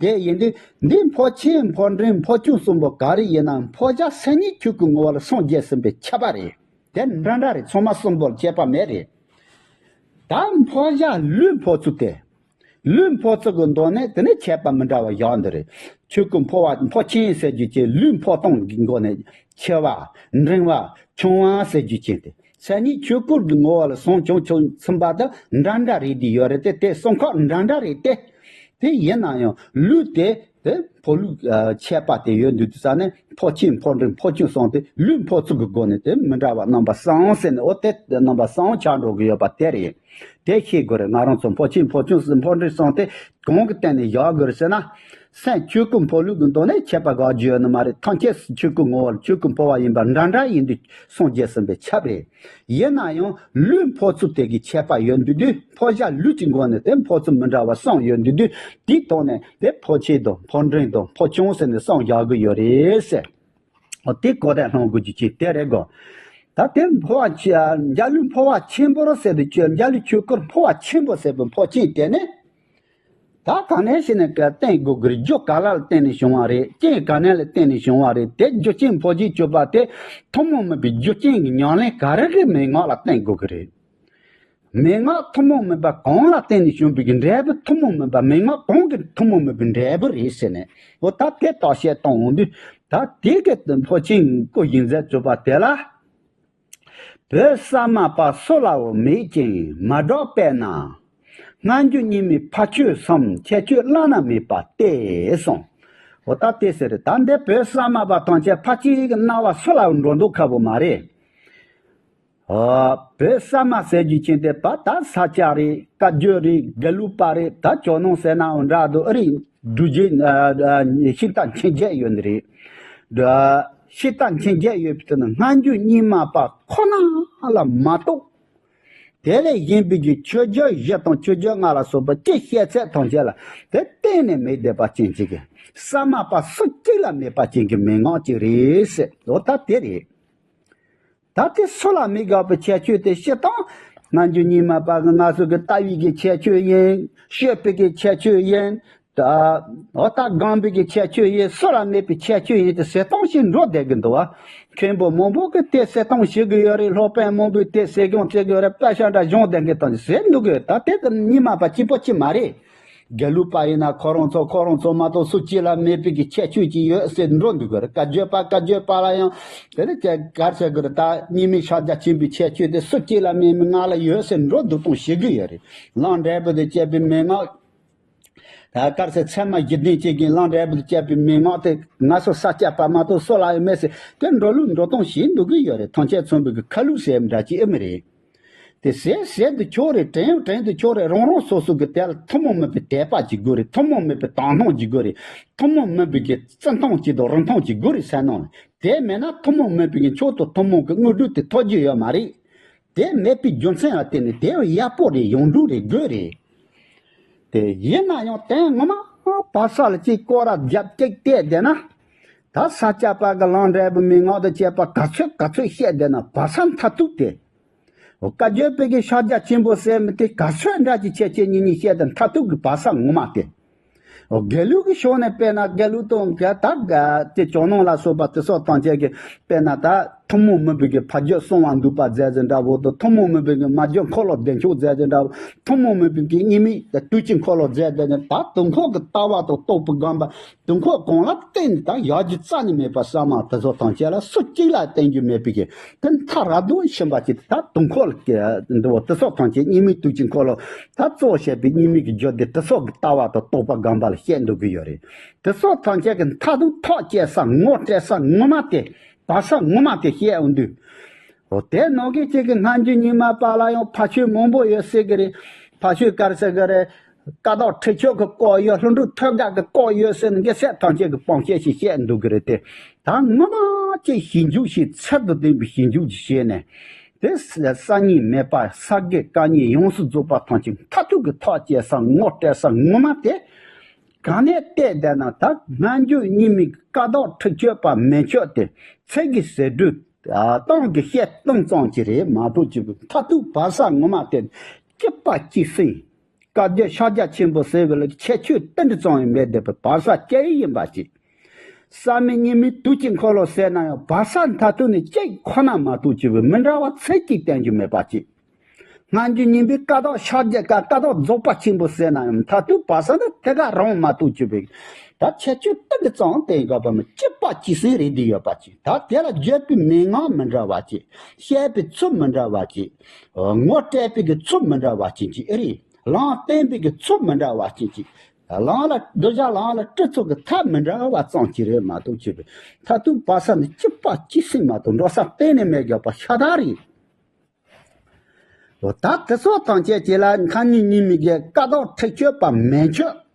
དེ་ཡིན་དུས་འདི་འཕོ་ཆེན་འཕོ་འབྲིང་འཕོ་ཆུང་གསུམ་པོ་ག་རེ་ཡིན་ན། འཕོ་བྱ་མཚན་ཉིད་ཆོས་སྐུ་ངོ་བོ་ལ་སངས་རྒྱས་ཟིན་པས་ཁྱབ་པ་རེད། དེ་འདྲ་འདྲ་རེད། ཚང་མ་གསུམ་པོ་ལ་ཁྱད་པར་མེད་རེད། ད་འཕོ་བྱ་ལུས་འཕོ་ཚུལ་དེ། ལུས་འཕོ་ཚུལ་གྱི་མདོ་ནས་དེ་ནས་ཁྱད་པར་མི་འདྲ་བ་བཞག་འདི་རེད། ཆོས་སྐུ་འཕོ་བ་འཕོ་ཆེན་ཟེར་རྒྱུ་ཅིག་ལུས་འཕོ་སྟངས་ཀྱི་སྒོ་ནས་ཆེ་བ། འབྲིང་བ། ཆུང་བ་ཟེར་རྒྱུ་ཅན་དེ། མཚན་ཉིད་ཆོས་སྐུ་གི་ངོ་བོ་ལ་སངས་བྱུང་བྱུང་ཚུན་པ་དེ་འདྲ་འདྲ་རེད་དེ་ཡོད་རེད་དེ། དེ་གསུམ་ཁག་འདྲ་འདྲ་རེད་དེ། དེ་ཡིན་ན་ཡང་ལུས་དེ་དེ་འཕོ་ལུས་ཨ་ཁྱད་པར་དེ་ཡོད་འདུག་དུས་ཙ་ནས་འཕོ་ཆེན་འཕོ་འབྲིང་འཕོ་ཆུང་གསུམ་དེ་ལུས་འཕོ་ཚུལ་གྱི་སྒོ་ནས་དེ་མི་འདྲ་བ་རྣམ་པ་གསུམ་ཟེར་ནས། འོ་དེ་རྣམ་པ་གསུམ་ཆགས་འགྲོ་གི་ཡོད་པ་དེ་རེད། དེ་ཤེས་དགོས་རེད། ང་རང་ཚོ་འཕོ་ཆེན་འཕོ་ཆུང་གསུམ་འཕོ་འབྲིང་གསུམ་དེ་གང་གི་སྟེང་ནས་བཞག་དགོས་རེད་ཟེར་ན། སེམས་ཆོས་སྐུ་འཕོ་ལུས་ཀྱི་མདོ་ནས་ཁྱད་པར་དགག་རྒྱུ་ཡོད་ནི་མ་རེད། ཐམས་ཅད་ཆོས་སྐུ་ངོ་བོ་ལ་ཆོས་སྐུ་འཕོ་བ་ཡིན་པ་འདྲ་འདྲ་ཡིན་དུས་སངས་རྒྱས་ཟིན་པས་ཁྱབ་རེད། ཡིན་ན་ཡང་ལུས་འཕོ་ཚུལ་དེ་གི་ཁྱད་པར་ཡོད་འདུག་དུས། འཕོ་བྱ་ལུས་ཀྱི་སྒོ་ནས་དེ་འཕོ་ཚུལ་མི་འདྲ་བ་གསུམ་ཡོད་འདུག་དུས། དེའི་ཐོག་ནས་དེ་འཕོ་ཆེན་དང་འཕོ་འབྲིང་དང་འཕོ་ཆུང་ཟེར་ནས་གསུམ་བཞག་གི་ཡོད་རེད་ཟེར། འོ་དེ་གོ་བདེ་སློང་དགོས་རྒྱུ་ཅིག་དེ་རེད་གོ། ད་དེ་འཕོ་བ་ཆེ། འཇའ་ལུས་འཕོ་བ་ཆེན་པོར་ཟེར་དུས་ཆོས་འཇའ་ལུས་ཆོས་སྐུར་འཕོ་བ་ཆེན་པོ་ཟེར་བའི་འཕོ་ཆེན་དེ་ནི། ད་ག་ནས་ཤེས་ནས་ག་བསྟན་དགོས་ཀྱི་རེད། རྒྱུ་ག་ལ་ལ་བརྟེན་ནས་བྱུང་བ་རེད། རྐྱེན་ག་ནས་ལ་བརྟེན་ནས་བྱུང་བ་རེད། དེ་རྒྱུ་རྐྱེན་འཕོ་བྱེད་སྤྱོད་པ་དེ་ཐུན་མོང་མིན་པའི་རྒྱུ་རྐྱེན་གྱི་ཉམས་ལེན་ག་རེ་གི་མན་ངག་ལ་བརྟེན་དགོས་ཀྱི་རེད། མན་ངག་ཐུན་མོང་མིན་པ་གང་ལ་བརྟེན་ནས་བྱུང་བའི་གི་འབྲས་བུ་ཐུན་མོང་མིན་པ། མན་ངག་གང་གི་ཐུན་མོང་མིན་པའི་འབྲས་བུ་རེད་ཟེར་ནས། འོ་ད་དེ་བརྟག་དཔྱད་གཏོང་འོང་དུས། ད་དེ་གི་འཕོ་ཆེན་སྐུ་བཞེངས་མཛད་སྤྱོད་པ་དེ་ལ། བོད་ས་མ་པ་སུ་ལའང་མེད་ཅིང་མ་གྲགས་པས་ན། སྔ་འགྱུར་རྙིང་མའི་ཕ་ཆོས་སམ་ཁྱད་ཆོས་བླ་ན་མེད་པ་སྟེ་གསུངས། འོ་ད་དེ་ཟེར། ད་འདི་བོད་གསར་མ་པ་ཐམས་ཅད་ཕལ་ཆེར་གྱི་རྣ་བ་སུ་ལ་འགྲོ་མདོག་ཁ་པོ་མ་རེད། ཨ། བོད་གསར་མ་ཟེར་རྒྱུ་ཅན་དེ་པ་ད་ས་སྐྱ་རེད། བཀའ་བརྒྱུད་རེད། དགེ་ལུགས་པ་རེད། ད་ཇོ་ནང་ཟེར་ནའང་འདྲ་འདུག་ཨ་རིག་འབྲུག་རྗེ། ཨ། ཨ། ཤིང་རྟ་མཁྱེན་བརྒྱད་ཡོད་ནི་རེད། ཤིང་རྟ་མཁྱེན་བརྒྱད་ཡོད་པའི་དེ་ནི་སྔ་འགྱུར་རྙིང་མ་པ་ཁོ་ན་ལ་མ་གཏོགས། དེ་ལས་གཞན་པའི་གི་ཆོས་བརྒྱུད་བཞི་དང་ཆོས་བརྒྱུད་ལྔ་ལ་སོགས་པ་སྤྱི་བཤད་ཚད་ཐམས་ཅད་ལ་དེ་གཏན་ནས་མེད་བསྡད་པ་ཅན་ཅིག་གི་གསར་མ་པ་སུ་གཅིག་ལ་མེད་པ་ཅན་གྱི་མན་ངག་ཅིག་རེད་ཟེར། འོ་ད་དེ་རེད། ད་དེ་སུ་ལ་མི་དགའ་བའི་ཁྱད་ཆོས་དེ་སྤྱིར་བཏང་སྔ་འགྱུར་རྙིང་མ་པ་གི་ང་ཚོ་གི་ལྟ་བའི་གི་ཁྱད་ཆོས་ཡིན། སྤྱོད་པའི་གི་ཁྱད་ཆོས་ཡིན། ད་འོ་ད་སྒོམ་པའི་གི་ཁྱད་ཆོས་ཡིན། སུ་ལ་མེད་པའི་ཁྱད་ཆོས་ཡིན་དེ་ཟེར་སྟངས་ཤིག་འགྲོ་བསྡད་གི་འདུག་བ། མཁན་པོ་མང་པོ་གི་དེ་ཟེར་སྟངས་ཤིག་གི་ཡོད་རེད། སློབ་དཔོན་མང་པོས་དེ་ཟེར་སྐྱོང་བྱེད་གི་ཡོད་རེད། དཔེ་ཆ་འདྲ་སྦྱོང་བསྡད་གི་དང་ཟེར་འདུག་གི། ད་དེ་ད་རྙིང་མ་པ་གཅིག་པོ་གཅིག་མ་རེད། དགེ་ལུགས་པ་ཡིན་ན་ཁོ་རང་ཚོ་ཁོ་རང་ཚོ་མ་གཏོགས་སུ་གཅིག་ལ་མེད་པའི་གི་ཁྱད་ཆོས་ཅིག་ཡོད་ཟེར་འགྲོ་འདུག་གི་རེད། བཀའ་བརྒྱུད་པ་བཀའ་བརྒྱུད་པ་ལ་ཡང་དེ་ནི་ཅེ་གར་བྱེད་དགོས་རེད། ད་རྙིང་མའི་ཕྱག་རྒྱ་ཆེན་པོའི་ཁྱད་ཆོས་དེ་སུ་གཅིག་ལ་མེད་མི་ང་ལ་ཡོད་ཟེར་འགྲོ་འདུག་སྟངས་ཤིག་གི་ཡོད་རེད། ལམ་འབྲས་བུ་དང་བཅས་པའི་མན་ངག་ད་དཀར་ཟས་ཚད་མ་བཞི་ལྡན་གཅིག་གི་ལམ་འབྲས་བུ་དང་བཅས་པའི་མན་ངག་དེ་ང་ཚོ་ས་སྐྱ་པ་མ་གཏོགས་སུ་ལ་ཡང་མེད་ཟེར་དེ་འགྲོ་ལུགས་འགྲོ་སྟངས་ཤིག་འདུག་གི་ཡོད་རེད། ཐམས་ཅད་མཚོན་པའི་གི་ཁ་ལུགས་ཟེར་འདྲ་ཅིག་ཨེ་མི་རེད། དེ་ཟེར་ཟེར་དུ་ཆོག་རེད། དྲན་ཡང་དྲན་དུ་ཆོག་རེད། རང་རང་སོ་སོ་གི་དེ་ལ་ཐུན་མོང་མིན་པའི་དད་པ་ཅིག་དགོས་རེད། ཐུན་མོང་མིན་པའི་དག་སྣང་ཅིག་དགོས་རེད། ཐུན་མོང་མིན་པའི་གི་བརྩི་མཐོང་ཅིག་དང་རིན་ཐང་ཅིག་དགོས་རེད་ཟེར་ནང་ལ། དེ་མེད་ན་ཐུན་མོང་མིན་པའི་གི་མཆོག་ཏུ་ཐུན་མོང་གི་དངོས་གྲུབ་དེ་ཐོབ་རྒྱུ་ཡོད་མ་རེད། དེ་མེད་པའི་རྒྱུ་མཚན་ལ་བརྟེན་ནས་དེ་ཡག་པོ་རེད། ཡོངས་གྲུབ་རེད། དགོས་རེད། དེ་ཡིན་ན་ཡང་དོན་ངོ་མ་བར་ས་ལ་གཅིག་སྐོར་ར་རྒྱབ་གཅིག་བལྟས་བསྡད་ན། ད་ས་སྐྱ་པ་གི་ལམ་འབྲས་བུ་མན་ངག་དང་བཅས་པ་ག་ཚོད་ག་ཚོད་བཤད་བསྡད་ན་བར་ས་མཐར་ཐུག་དེ། བཀའ་བརྒྱུད་པའི་གི་ཕྱག་རྒྱ་ཆེན་པོ་ཟེར་མི་དེ་ག་ཚོད་འདྲ་གི་ཁྱད་ཆོས་གཉིས་གཉིས་བཤད་དེ་མཐར་ཐུག་གི་བར་ས་ངོ་མ་དེ། དགེ་ལུགས་ཀྱི་ཕྱོགས་ནས་དཔེར་ན་དགེ་ལུགས་དང་ག་ད་ག་དེ་ཇོ་ནང་ལ་སོགས་པ་དེ་སོགས་ཐམས་ཅད་ཀྱི་དཔེར་ན་ད་ཐུན་མོང་མིན་པའི་གི་ཕ་རྒྱུད་གསང་བ་འདུས་པ་མཛད་ཟིན་འདྲ་བོ་དང་། ཐུན་མོང་མིན་པའི་གི་མ་རྒྱུད་འཁོར་ལོ་བདེ་མཆོག་མཛད་ཟིན་འདྲ་བོ། ཐུན་མོང་མིན་པའི་གི་རྙིང་མའི་དུས་ཀྱི་འཁོར་ལོ་མཛད་ཟིན་འདྲ། ད་དུས་འཁོར་གྱི་ལྟ་བ་དང་རྟོགས་པའི་སྒོམ་པ་དུས་འཁོར་གང་ལ་བརྟེན་ནས་ད་ཡག་རྒྱུ་རྩ་ནས་མེད་པ་གསར་མ་དེ་སོགས་ཐམས་ཅད་ལ་སུ་གཅིག་ལ་བརྟེན་རྒྱུ་མེད་པའི་གི་དེ་མཐའ་ར་སྡོད་ཕྱིན་པ་ཅིག་ད་དུས་འཁོར་ལ་འདི་བོ་དེ་སོགས་ཐམས་ཅད་རྙིང་མའི་དུས་ཀྱི་འཁོར་ལོ་ད་གཙོ་བོ་བྱས་པའི་རྙིང་མའི་གི་རྒྱུད་སྡེ་དེ་སོགས་ཀྱི་ལྟ་བ་དང་རྟོགས་པ་སྒོམ་པ་ལ་བཤད་འདུག་གི་ཡོད་རེད། དེ་སོགས་ཐམས་ཅད་ཀྱི་མཐའ་དུ་ཐག་བཅད་ས་ངོ་སྤྲད་ས་ངོ་མ་དེ་བར་ས་ངོ་མ་དེ་བཤད་འོང་དུས། འོ་དེ་ནང་གི་གཅིག་གི་སྔ་འགྱུར་རྙིང་མ་པ་ལ་ཡང་ཕ་ཆོས་མང་པོ་ཡོད་ཟེར་གི་རེད། ཕ་ཆོས་ག་རེ་ཟེར་གི་རེད། བཀའ་བརྡ་ཁྲིད་ཆོས་ཀྱི་སྐོར་ཡོད། ལྷུན་གྲུབ་ཐོད་རྒལ་གྱི་སྐོར་ཡོད་ཟེར་ནས་དགེ་སེམས་ཐམས་ཅད་ཀྱི་སྤང་བཤད་ཞིག་བཤད་འདུག་གི་རེད་དེ། ད་ངོ་མ་ཅིག་ཞིབ་འཇུག་ཞིག་ཚད་དང་ལྡན་པའི་ཞིབ་འཇུག་ཅིག་བྱས་ནས། དེ་གསར་རྙིང་མེད་པ་ས་དགེ་བཀའ་རྙིང་ཡོངས་སུ་རྫོགས་པ་ཐམས་ཅད་མཐར་ཐུག་གི་ཐག་བཅད་ས་ངོ་སྤྲད་ས་ངོ་མ་དེ། གང་ནས་བལྟས་བསྡད་ན་ད་སྔ་འགྱུར་རྙིང་མའི་བཀའ་བརྡ་ཁྲིད་ཆོས་པ་མན་ཆད་དེ་ཚིག་གི་ཟེར་སྒྲོས་སྟངས་ཀྱི་བཤད་སྟངས་ཙམ་གྱིས་རེད་མ་གཏོགས་ཀྱི་མཐར་ཐུག་བར་ས་ངོ་མ་དེ་གཅིག་པ་གཅིག་སེང་། བཀའ་བརྒྱུད་ཕྱག་རྒྱ་ཆེན་པོ་ཟེར་བའི་ལ་ཁྱད་ཆོས་ཏིལ་འབྲུ་ཙམ་ཡང་མེད་བསྡད་པའི་བར་ས་སྐྱེ་ཡི་ཡིན་པ་ཅིག་གསར་མའི་རྙིང་མའི་དུས་ཀྱི་འཁོར་ལོ་ཟེར་ན་ཡང་བར་ས་མཐར་ཐུག་ནས་གཅིག་ཁོ་ན་མ་གཏོགས་ཀྱི་མི་འདྲ་བ་ཚིག་གཅིག་བསྟན་རྒྱུ་མེད་པ་ཅིག་སྔ་འགྱུར་རྙིང་པའི་བཀའ་བརྡ་ཕྱག་རྒྱ་བཀའ་བཀའ་བརྡ་རྫོགས་པ་ཆེན་པོ་ཟེར་ན་ཡང་མཐར་ཐུག་བར་ས་ནི་དེ་ག་རང་མ་གཏོགས་ཀྱི་བའི་ད་ཁྱད་ཆོས་ཏིལ་འབྲུ་ཙམ་བསྟན་དགོས་པ་མི་གཅིག་པ་གཅིག་སེང་རེད་འདི་ཡོད་པ་ཅིག་ད་དེ་ལ་བརྗོད་པའི་མན་ངག་མི་འདྲ་བ་ཅིག་བཤད་པའི་ཚུལ་མི་འདྲ་བ་ཅིག་ངོ་སྤྲད་པའི་གི་ཚུལ་མི་འདྲ་བ་ཅིག་ཅིག་ཨེ་རེད། ལམ་བསྟན་པའི་གི་ཚུལ་མི་འདྲ་བ་ཅིག་ཅིག་ལམ་ལ་གདུལ་བྱ་ལམ་ལ་ཁྲིད་ཚུལ་གི་ཐབས་མི་འདྲ་བ་ཙམ་ཅིག་རེད་མ་གཏོགས་ཅི་བས་མཐར་ཐུག་བར་ས་ནི་གཅིག་པ་གཅིག་སེང་མ་གཏོགས་འགྲོ་ས་གཏན་ནས་མེད་དགོས་པ་ཤ་སྟག་རེད། འོ་ད་དེ་སོགས་ཐམས་ཅད་ཀྱི་ལ་སྔ་ཉིན་ཉིན་མི་གི་བཀའ་བརྡ་ཁྲིད་ཆོས་པ་མན་ཆད།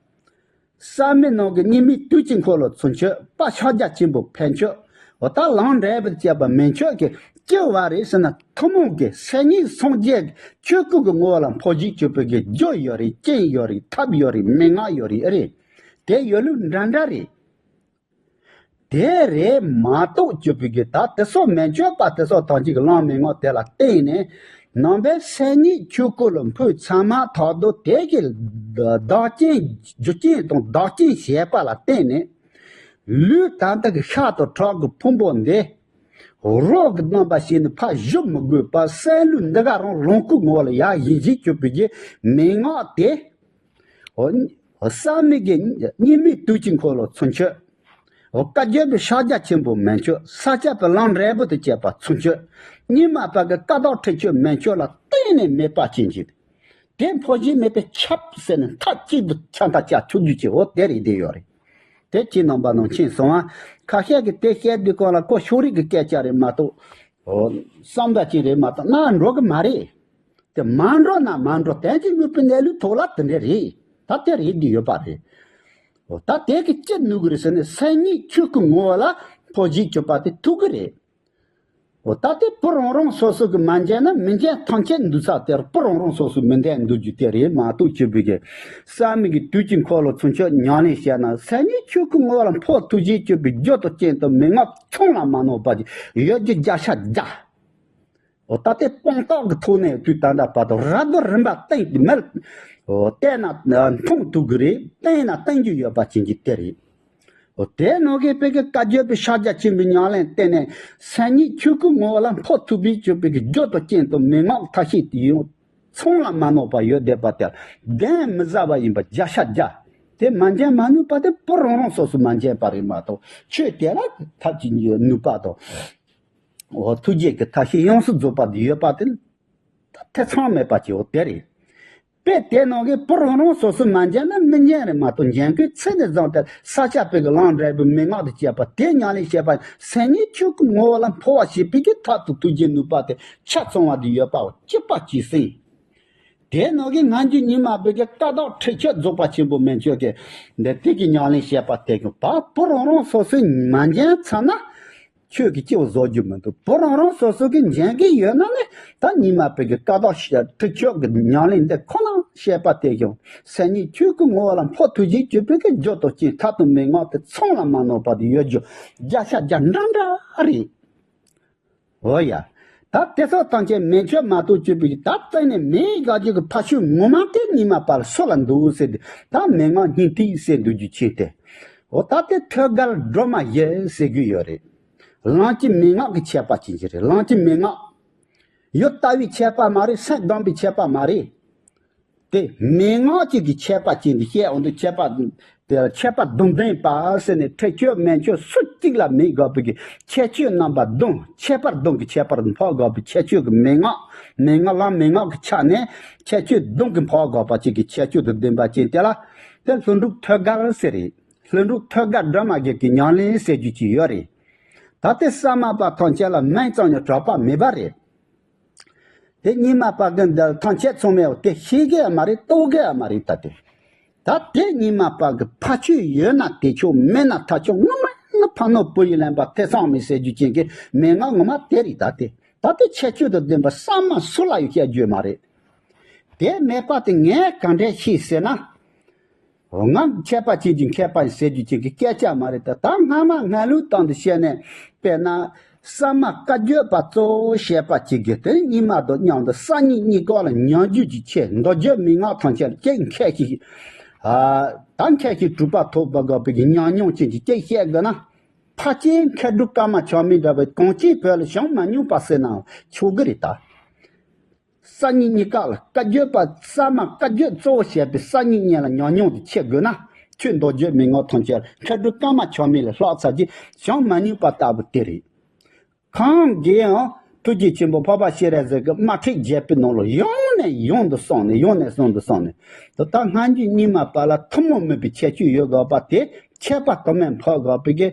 གསར་མའི་ནང་གི་རྙིང་མའི་དུས་ཀྱི་འཁོར་ལོ་ཚུན་ཆད་པ་ཕྱག་རྒྱ་ཆེན་པོ་ཕན་ཆད། འོ་ད་ལམ་འབྲས་བུ་བཅས་པ་མན་ཆད་ཀྱི་སྐྱེ་བ་རེད་ཟེར་ན་ཐུན་མོང་གི་སེམས་ཉིད་སངས་རྒྱས་ཆོས་སྐུ་གི་ངོ་བོ་ལ་འཕོ་འགྱུར་བྱེད་པའི་གི་རྒྱུ་ཡོད་རེད། རྐྱེན་ཡོད་རེད། ཐབས་ཡོད་རེད། མན་ངག་ཡོད་རེད། ཨེ་རེད། དེ་ཡོད་ལུགས་འདྲ་འདྲ་རེད། དེ་རེད་མ་གཏོགས་གྱུར་པའི་གི་ད་དེ་སོགས་མན་ཆད་པ་དེ་སོགས་ཐམས་ཅད་ཀྱི་ལམ་མན་ངག་དེ་ལ་བརྟེན་ནས་ནང་པའི་སེམས་ཉིད་ཆོས་སྐུ་ལ་འཕོས་ཚར་མ་ཐག་ཏུ་དེ་གི་བདག་རྐྱེན་རྒྱུ་རྐྱེན་དང་བདག་རྐྱེན་བྱས་པ་ལ་བརྟེན་ནས་ལུས་ད་ལྟ་གི་ཤ་དང་ཁྲག་གི་ཕུང་པོ་འདི་རོགས་ཀྱི་རྣམ་པ་ཞིག་ནི་ཕར་བཞུ་མི་དགོས་པར་སེམས་ལུས་འདི་ག་རང་ལོངས་སྐུའི་ངོ་བོ་ལ་ཡར་ཡིན་གྱི་གྱུར་པའི་གི་མན་ངག་དེ། འོ། གསར་མའི་གི་རྙིང་མའི་དུས་ཀྱི་འཁོར་ལོ་ཚུན་ཆད། འོ་བཀའ་བརྒྱུད་པའི་ཕྱག་རྒྱ་ཆེན་པོ་མན་ཆད། ས་སྐྱ་པའི་ལམ་འབྲས་བུ་དང་བཅས་པ་ཚུན་ཆད། རྙིང་མ་པ་གི་བཀའ་བརྡ་ཁྲིད་ཆོས་མན་ཆད་ལ་གཏན་ནས་མེད་པ་ཅན་གྱི། དེ་འཕོ་བྱེད་མེད་པའི་ཁྱབ་ཟེར་ནས་མཐའ་གཅིག་ཏུ་ཆ་འདྲ་བཅའ་ཆོག་རྒྱུ་ཅིག་འོ་དེ་རེད་བསྡད་ཡོད་རེད། དེ་ཁྱེད་རྣམ་པ་རྣམས་མཁྱེན་སོང་ཨ། ཁ་ཤས་ཀྱིས་དེ་བཤད་དུས་སྒང་ལ་ཁོ་ཕྱོགས་རིས་ཀྱི་སྐད་ཆ་རེད་མ་གཏོགས། འོ། བསམ་པ་ཅིག་རེད་མ་གཏོགས་ན་འགྲོ་གི་མ་རེད། དེ་མ་འགྲོ་ན་མ་འགྲོ་དོན་གྱིས་དངོས་པོའི་གནས་ལུགས་ཐོག་ལ་དེ་འདྲ་རེད། ད་དེ་རེད་བསྡད་ཡོད་པ་རེད། འོ་ད་དེ་གི་ཅི་ནུས་ཀྱི་རེད་ཟེར་ན་སེམས་ཉིད་ཆོས་སྐུའི་ངོ་བོ་ལ་འཕོ་བྱེད་གྱུར་པ་དེ་ཐུག་གི་རེད། འོ་ད་དེ་བུ་རང་རང་སོ་སོ་གིས་མ་མཇལ་ན་མི་མཇལ་ཐམས་ཅད་འདུག་ས་དེར་བུ་རང་རང་སོ་སོས་མི་འདོད་འདུག་རྒྱུ་དེ་རེད་མ་གཏོགས་ཅི་བྱེད་ཀྱི། བསམ་མི་གི་དུས་ཀྱི་འཁོར་ལོ་ཚུན་ཆད་ཉམས་ལེན་བྱས་ན་སེམས་ཉིད་ཆོས་སྐུའི་ངོ་བོ་ལ་འཕོ་ཐུག་བྱེད་གྱུར་པའི་རྒྱུ་དང་རྐྱེན་དང་མན་ངག་ཚང་ལ་མ་ནོར་བ་ཅིག་ཡོད་རྒྱུ་བརྒྱ་ཆ་བརྒྱ། འོ་ད་དེ་དཔང་རྟགས་ཀྱི་ཐོག་ནས་དུས་ད་ལྟ་བར་དུ་རབ་ཏུ་རིམ་པ་བསྟན་གྱི་མེད། འོ་བསྟན་ན་མཐོང་ཐུབ་ཀྱི་རེད། བསྟན་ན་བསྟན་རྒྱུ་ཡོད་པ་ཅན་གྱི་དེ་རེད། འོ་དེ་ནང་གི་དཔེ་གི་བཀའ་བརྒྱུད་པའི་ཕྱག་རྒྱ་ཆེན་པོའི་ཉམས་ལེན་བསྟེན་ནས་སེམས་ཉིད་ཆོས་སྐུའི་ངོ་བོ་ལ་འཕོ་ཐུབ་པའི་གྱུར་པའི་གི་རྒྱུ་དང་རྐྱེན་དང་མན་ངག་ཐབས་ཤེས་དེ་ཡང་ཚང་ལ་མ་ནོར་བ་ཡོད་བསྡད་པ་དེ་གདན་མི་ཟ་བ་ཡིན་པ་བརྒྱ་ཆ་བརྒྱ། དེ་མ་མཇལ་མ་ནུས་པ་དེ་བུ་རང་རང་སོ་སོས་མ་མཇལ་བ་རེད་མ་གཏོགས་ཆོས་དེ་ལ་ཐབས་ཀྱི་ནུས་པ་དང་། འོ་ཐུགས་རྗེ་གི་ཐབས་ཤེས་ཡོངས་སུ་རྫོགས་པ་དེ་ཡོད་པ་དེ་ཐེ་ཚོམ་མེད་པ་ཅིག་འོ་དེ་རེད། དཔེ་དེ་ནང་གི་བུ་རང་རང་སོ་སོས་མ་མཇལ་ན་མི་མཇལ་རེད་མ་གཏོགས་མཇལ་མཁན་ཚེ་ནས་བཟུང་སྟེ་ས་སྐྱ་པའི་གི་ལམ་འབྲས་བུའི་མན་ངག་དང་བཅས་པ་དེ་ཉམས་ལེན་བྱས་པ་སེམས་ཉིད་ཆོས་སྐུའི་ངོ་བོ་ལ་འཕོ་བ་བྱེད་པའི་གི་ཐབས་དང་ཐུགས་རྗེའི་ནུས་པ་དེ་ཆ་ཚང་བ་དེ་ཡོད་པའོ་གཅིག་པ་གཅིག་སེང་། དེ་ནང་གི་སྔ་འགྱུར་རྙིང་མ་པའི་གི་བཀའ་བརྡ་ཁྲིད་ཆོས་རྫོགས་པ་ཆེན་པོ་མན་ཆོད་དེ། འདི་དེ་གི་ཉམས་ལེན་བྱས་པ་དེ་གི་བ་བུ་རང་རང་སོ་སོས་མ་མཇལ་ཚར་ན། ཁྱོད་ཀྱིས་སྐྱེ་བོ་བཟོ་རྒྱུ་མི་འདུག་བུ་རང་རང་སོ་སོ་གིས་མཇལ་གྱི་ཡོད་ན་ནི་ད་རྙིང་མ་པའི་གི་བཀའ་བརྡ་ཁྲིད་ཆོས་ཀྱི་ཉམས་ལེན་འདི་ཁོ་ན་བཤད་པ་དེ་ཀྱང་སེམས་ཉིད་ཆོས་སྐུའི་ངོ་བོ་ལ་འཕོ་ཐུགས་རྗེ་གྱུར་པའི་གི་རྒྱུ་དང་རྐྱེན་ཐབས་དང་མན་ངག་དེ་ཚང་ལ་མ་ནོར་བ་དེ་ཡོད་རྒྱུ་བརྒྱ་ཆ་བརྒྱ་འདྲ་འདྲ་རེད། འོ་ཡ། ད་དེ་སོགས་ཐམས་ཅད་མེ་མཆོད་མ་གཏོགས་གྱུར་པའི་ད་བརྟེན་ནས་མེའི་དགའ་རྒྱུ་གི་ཕ་ཆོས་ངོ་མ་དེ་རྙིང་མ་པ་ལ་སུ་ལ་འདུག་ཟེར་ཏེ་ད་མན་ངག་སྙིང་ཐིག་ཟེར་འདུག་རྒྱུ་ཆེ་སྟེ། འོ་ད་དེ་ཐོད་རྒལ་སྒྲོན་མ་བཞི་ཟེར་གྱི་ཡོད་རེད། ལམ་གྱི་མན་ངག་གི་ཁྱད་པར་ཅན་ཅིག་རེད། ལམ་གྱི་མན་ངག་ཡུལ་ལྟ་བའི་ཁྱད་པར་མ་རེད། སེམས་སྡོམ་པའི་ཁྱད་པར་མ་རེད། དེ་མན་ངག་ཅིག་གི་ཁྱད་པར་ཅན་དུ་བཤད་འོང་དུས་ཁྱད་པར་དེ་ཁྱད་པར་བསྡོམས་ལྡན་པ་ཟེར་ནས་ཁྲེགས་ཆོད་མན་ཆོད་སུ་གཅིག་ལ་མེད་དགོས་པའི་གི་ཁྱད་ཆོས་རྣམ་པ་བསྡོམས་ཁྱད་པར་བསྡོམས་ཀྱི་ཁྱད་པར་འཕགས་དགོས་པའི་ཁྱད་ཆོས་ཀྱི་མན་ངག་མན་ངག་ལམ་མན་ངག་གི་ཆ་ནས་ཁྱད་ཆོས་བསྡོམས་ཀྱི་འཕགས་དགོས་པ་ཅིག་གི་ཁྱད་ཆོས་དང་ལྡན་པ་ཅན་དེ་ལ་དེ་ལྷུན་གྲུབ་ཐོད་རྒལ་ཟེར་རེད། ལྷུན་གྲུབ་ཐོད་རྒལ་སྒྲོན་མ་བརྒྱད་ཀྱི་ཉམས་ལེན་ཟེར་རྒྱུ་ཅིག་ཡོད་རེད། ད་དེ་ས་མ་པ་ཐམས་ཅད་ལ་མིང་ཙམ་ཡང་གྲགས་པ་མེད་པ་རེད། དེ་རྙིང་མ་པ་གི་འདི་ཐམས་ཅད་ཚང་མས་དེ་ཤེས་གི་ཡང་མ་རེད། རྟོགས་གི་ཡང་མ་རེད། ད་དེ་ད་དེ་རྙིང་མ་པ་གི་ཕ་ཆོས་ཡོད་ན་དེ་ཆོག་མེད་ན་ཐ་ཆོག་ངོ་མ་ངོ་ཕ་ནོར་བུ་ཡི་ལེན་པ་ཐེ་ཚོམ་མེད་ཟེར་རྒྱུ་ཅན་གྱི་མན་ངག་ངོ་མ་དེ་རེད། ད་དེ་ད་དེ་ཁྱད་ཆོས་དང་ལྡན་པ་ས་མ་སུ་ལ་ཡང་བཤད་རྒྱུ་མ་རེད། དེ་མེད་པ་དེ་ངས་ག་འདྲས་ཤེས་ཟེར་ན། ང་མཁས་པ་ཅན་གྱི་མཁས་པ་ཡིན་ཟེར་རྒྱུ་ཅན་གྱི་སྐད་ཆ་མ་རེད། ད་ད་སྔ་མ་སྔ་ལོའི་སྟེང་དུ་བཤད་ནས་དཔེར་ན་ས་མ་བཀའ་བརྒྱུད་པ་གཙོ་བོ་བཤད་པ་ཅིག་གིས་དེ་རྙིང་མ་དང་མཉམ་དུ་སང་ཉིན་གཉིས་ཀ་ལ་ཉམས་རྒྱུ་ཅིག་ཆེ་མདོ་རྒྱུད་མན་ངག་ཐམས་ཅད་ལ་ཅིག་མཁས་ཤིང་། ད་མཁས་ཤིང་གྲུབ་པ་ཐོབ་པ་དགོས་པའི་གི་ཉམས་མྱོང་ཅན་གྱི་ཅིག་བཤད་དགོས་ན། ཕལ་ཆེར་མཁས་གྲུབ་ཀརྨ་ཆགས་མེད་འདྲ་བའི་གངས་ཅན་བོད་ལ་བྱུང་མ་མྱོང་པ་ཟེར་ནའང་ཆོག་གི་རེད་ད། སང་ཉིན་གཉིས་ཀ་ལ་བཀའ་བརྒྱུད་པ་ས་མ་བཀའ་བརྒྱུད་གཙོ་བོ་བྱས་པའི་སང་ཉིན་གཉིས་ལ་ཉམས་མྱོང་དེ་ཆེ་དགོས་ན་ཁྱོད་མདོ་རྒྱུད་མན་ངག་ཐམས་ཅད་མཁས་གྲུབ་ཀརྨ་ཆགས་མེད་ལས་ལྷག་ཚར་གྱི་བྱུང་མ་མྱོང་པ་ལྟ་བུ་དེ་རེད། གང་གིས་ཡང་ཐུགས་རྗེ་ཆེན་པོ་འཕགས་པ་སྤྱན་རས་གཟིགས་ཀྱི་དམར་ཁྲིད་རྒྱས་པའི་ནང་ལ་ཡང་ནས་ཡང་དུ་གསུངས་ནས་ཡང་ནས་ཡང་དུ་གསུངས་ནས་ད་ལྟ་སྔ་འགྱུར་རྙིང་མ་པ་ལ་ཐུན་མོང་མིན་པའི་ཁྱད་ཆོས་ཡོད་དགོས་པ་དེ་ཁྱད་པར་དུ་མས་འཕགས་དགོས་པའི་གི་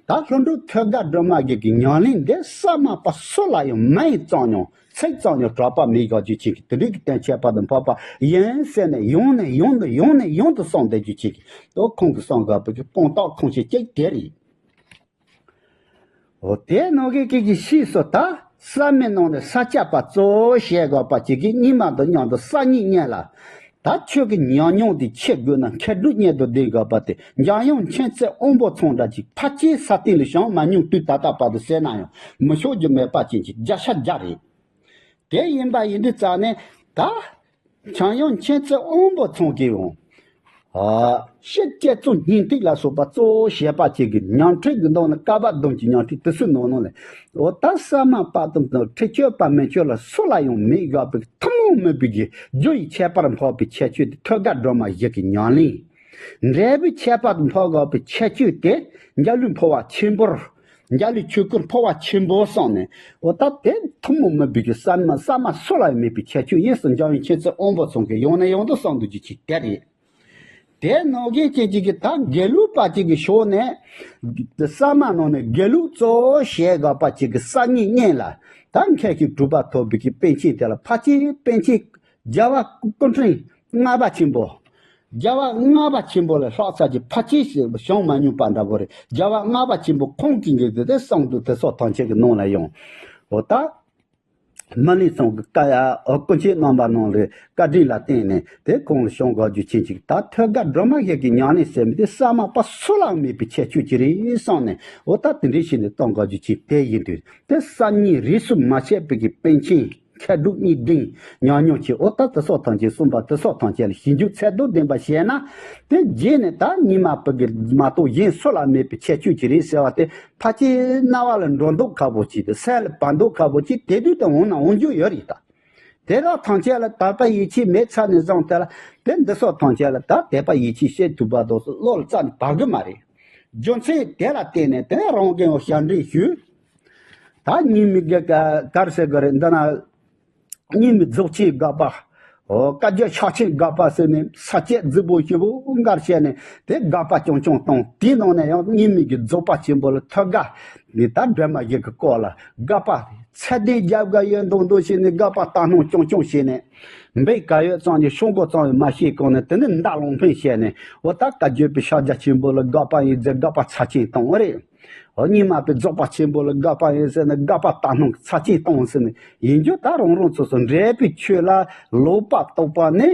ད་ལྷུན་གྲུབ་ཐོད་རྒལ་སྒྲོན་མ་བརྒྱད་ཀྱི་ཉམས་ལེན་འདི་ས་མ་པ་སུ་ལ་ཡང་མིང་ཙམ་ཡང་ཚིག་ཙམ་ཡང་གྲགས་པ་མེད་དགོས་རྒྱུ་ཅན་གྱི་དེ་འདྲའི་གི་སྟེང་ཁྱད་པར་དུ་འཕགས་པ་ཡིན་ཟེར་ནས་ཡང་ནས་ཡང་དུ་ཡང་ནས་ཡང་དུ་གསུངས་བསྡད་རྒྱུ་ཅན་གྱི་དོ་ཁོང་གིས་གསུངས་དགོས་པའི་གི་དཔང་རྟགས་ཁུངས་ཆེ་གཅིག་དེ་རེད། འོ་དེ་ནང་གི་ཀྱི་གི་ཤེས་སོ། ད་ས་མའི་ནང་ནས་ས་སྐྱ་པ་གཙོ་བོ་བྱེད་དགོས་པ་ཅིག་གིས་རྙིང་མ་དང་མཉམ་དུ་སང་ཉིན་གཉིས་ལ། ད་ཁྱོད་ཀྱི་ཉམས་མྱོང་དེ་ཆེ་དགོས་ན་མཁས་གྲུབ་གཉིས་དང་ལྡན་དགོས་པ་དེ་འཇམ་དབྱངས་མཁྱེན་བརྩེ་དབང་པོ་ཚང་འདྲ་ཅིག་ཕལ་ཆེར་ས་སྟེང་ལ་བྱུང་མ་མྱོང་དུས་ད་ལྟ་བར་དུ་ཟེར་ན་ཡང་མི་ཆོག་རྒྱུ་མེད་པ་ཅན་གྱི་བརྒྱ་ཆ་བརྒྱ་རེད། དེ་ཡིན་པ་ཡིན་དུས་ཙང་ནས་ད། འཇམ་དབྱངས་མཁྱེན་བརྩེ་དབང་པོ་ཚང་གིས་འོང་། ཨ། ཤེས་བྱེད་གཙོ་སྙིང་ཐིག་ལ་སོགས་པ་གཙོ་བོ་བྱེད་པ་ཅིག་གི་ཉམས་ཁྲིད་ཀྱི་ནང་ནས་བསྐལ་པ་བསྡོམས་ཀྱི་ཉམས་ཁྲིད་དེ་ཚོའི་ནང་ནང་ལས། འོ་ད་ས་མ་པ་དང་དང་ཁྲེགས་ཆོད་པ་མན་ཆོད་ལ་སུ་ལ་ཡང་མེད་དགོས་པའི་ཐུན་མོང་མིན་པའི་གི་རྒྱུ་ཡི་ཁྱད་པར་འཕགས་པའི་ཁྱད་ཆོས་དེ་ཐོད་རྒལ་སྒྲོན་མ་བཞི་གི་ཉམས་ལེན། འབྲས་བུའི་ཁྱད་པར་འཕགས་དགོས་པའི་ཁྱད་ཆོས་དེ་འཇའ་ལུས་འཕོ་བ་ཆེན་པོར། འཇའ་ལུས་ཆོས་སྐུར་འཕོ་བ་ཆེན་པོ་གསུངས་ནས། འོ་ད་དེ་ཐུན་མོང་མིན་པའི་གི་གསར་མ་གསར་མ་སུ་ལ་ཡང་མེད་པའི་ཁྱད་ཆོས་ཡིན་ཟེར། འཇམ་དབྱངས་མཁྱེན་བརྩེ་དབང་པོ་ཚང་གིས་ཡང་ནས་ཡང་དུ་གསུང་དུ་རྒྱུ་ཆེ་དེ་རེད། དེ་ནང་བཞིན་ཅན་གཅིག་གིས་ད་དགེ་ལུགས་པ་གཅིག་གི་ཕྱོགས་ནས། གསར་མ་ནང་ནས་དགེ་ལུགས་གཙོ་བོ་བྱས་དགོས་པ་གཅིག་གི་གསར་རྙིང་གཉིས་ལ། ད་མཁས་ཤིང་གྲུབ་པ་ཐོབ་པའི་གི་པཎ་ཆེན་དེ་ལ་ཕལ་ཆེར་པཎ་ཆེན་རྒྱལ་བ་སྐུ་ཕྲེང་ལྔ་པ་ཆེན་པོ། རྒྱལ་བ་ལྔ་པ་ཆེན་པོ་ལ་ལྷག་ས་ཀྱི་ཕལ་ཆེར་ཞིག་བྱུང་མ་མྱོང་པ་འདྲ་པོ་རེད། རྒྱལ་བ་ལྔ་པ་ཆེན་པོ་ཁོང་གིས་འགྲེལ་བསྡུར་དེ་གསུངས་འདུག་དེ་སོགས་ཐམས་ཅད་ཀྱི་ནང་ལ་ཡང་། འོ་ད། མི་ལུས་ཚང་གི་བཀའ་ཡ་ཨོ་སྐུ་མཁྱེན་རྣམ་པ་ནང་ལ་བཀའ་དྲིན་ལ་བརྟེན་ནས་དེ་ཁོང་ལ་བྱུང་དགོས་རྒྱུ་ཆེན་ཅིག་ད་ཐོད་རྒལ་སྒྲོལ་མ་ཞིག་གི་ཉམས་ལེན་ཟེར་མི་དེ་གསར་མ་པ་སུ་ལའང་མེད་པའི་ཁྱད་ཆོས་ཅིག་རེད་བསམ་ནས། འོ་ད་དེ་འདྲའི་ཞིག་ནས་གཏོང་དགོས་རྒྱུ་ཆེན་དེ་ཡིན་དུས། དེ་གསར་རྙིང་རིས་སུ་མ་ཆད་པའི་གི་པཎ་ཆེན། མཁས་གྲུབ་གཉིས་ལྡན་ཉམས་མྱོང་ཆེ། འོ་ད་དེ་སོགས་ཐམས་ཅད་གསུངས་པ་དེ་སོགས་ཐམས་ཅད་ལ་ཞིབ་འཇུག་ཚད་དོན་ལྡན་པ་བྱས་ན། དེ་རྗེས་ནས་ད་རྙིང་མ་པ་གི་མ་གཏོགས་གཞན་སུ་ལ་མེད་པའི་ཁྱད་ཆོས་ཅིག་རེད་ཟེར་བ་དེ་ཕལ་ཆེར་རྣ་བ་ལ་འགྲོ་མདོག་ཁ་པོ་ཅིག་དང་སེམས་ལ་བབ་མདོག་ཁ་པོ་ཅིག་དེ་དུས་དུ་འོང་ན་འོང་རྒྱུ་ཡོད་རེད་ད། དེ་དག་ཐམས་ཅད་ལ་དད་པ་ཡིད་ཆེས་མེད་ཚར་ནས་བཟུང་དེ་ལ་དེ་འདི་སོགས་ཐམས་ཅད་ལ་ད་དད་པ་ཡིད་ཆེས་བྱེད་ཐུབ་པ་དང་བློ་ལ་རྩ་ནས་བབ་གི་མ་རེད། རྒྱུ་མཚན་དེ་ལ་བརྟེན་ནས་དེ་རང་གི་ཞབས་འདྲེན་ཞུས། ད་རྙིང་མའི་གི་ག་གར་ཟེར་གི་རེད། འདི་ན་རྙིང་མའི་རྫོགས་ཆེན་དགག་པ། འོ་བཀའ་བརྒྱུད་ཕྱག་ཆེན་དགག་པ་ཟེར་ནས་ས་བཅད་རྫིག་པོ་ཞེ་པོ་འགའ་བཤད་ནས་དེ་དགག་པ་རྐྱང་རྐྱང་བཏང་། དེའི་ནང་ནས་ཡང་རྙིང་མའི་གི་རྫོགས་པ་ཆེན་པོ་ལ་ཐོད་རྒལ་ནས་ད་སྒྲོལ་མ་ཞིག་གི་སྐོར་ལ་དགག་པ་ཚད་ལྡན་རྒྱབ་འགལ་ཡོད་མདོག་མདོག་བྱས་ནས་དགག་པ་ལྟ་སྣང་རྐྱང་རྐྱང་བྱས་ནས། འབད་ག་ཡོད་ཙམ་གྱི་ཤོང་གོ་ཙམ་ཡང་མ་ཤེས་གོང་ནས་དེ་ནས་མདའ་ལུང་འཕེན་བྱས་ནས། འོ་ད་བཀའ་བརྒྱུད་པའི་ཕྱག་རྒྱ་ཆེན་པོ་ལ་དགག་པ་ཡིན་ཟེར་དགག་པ་ཚབས་ཆེན་བཏང་བ་རེད། འོ་རྙིང་མ་པའི་རྫོགས་པ་ཆེན་པོ་ལ་དགག་པ་ཡིན་ཟེར་ནས་དགག་པ་ལྟ་སྣང་ཚབས་ཆེན་བཏང་ཟེར་ནས། ཡིན་རྒྱུ་ད་རང་རང་སོ་སོ་འབྲས་བུའི་ཆོས་ལ་ལོག་པ་རྟོག་པ་ནི་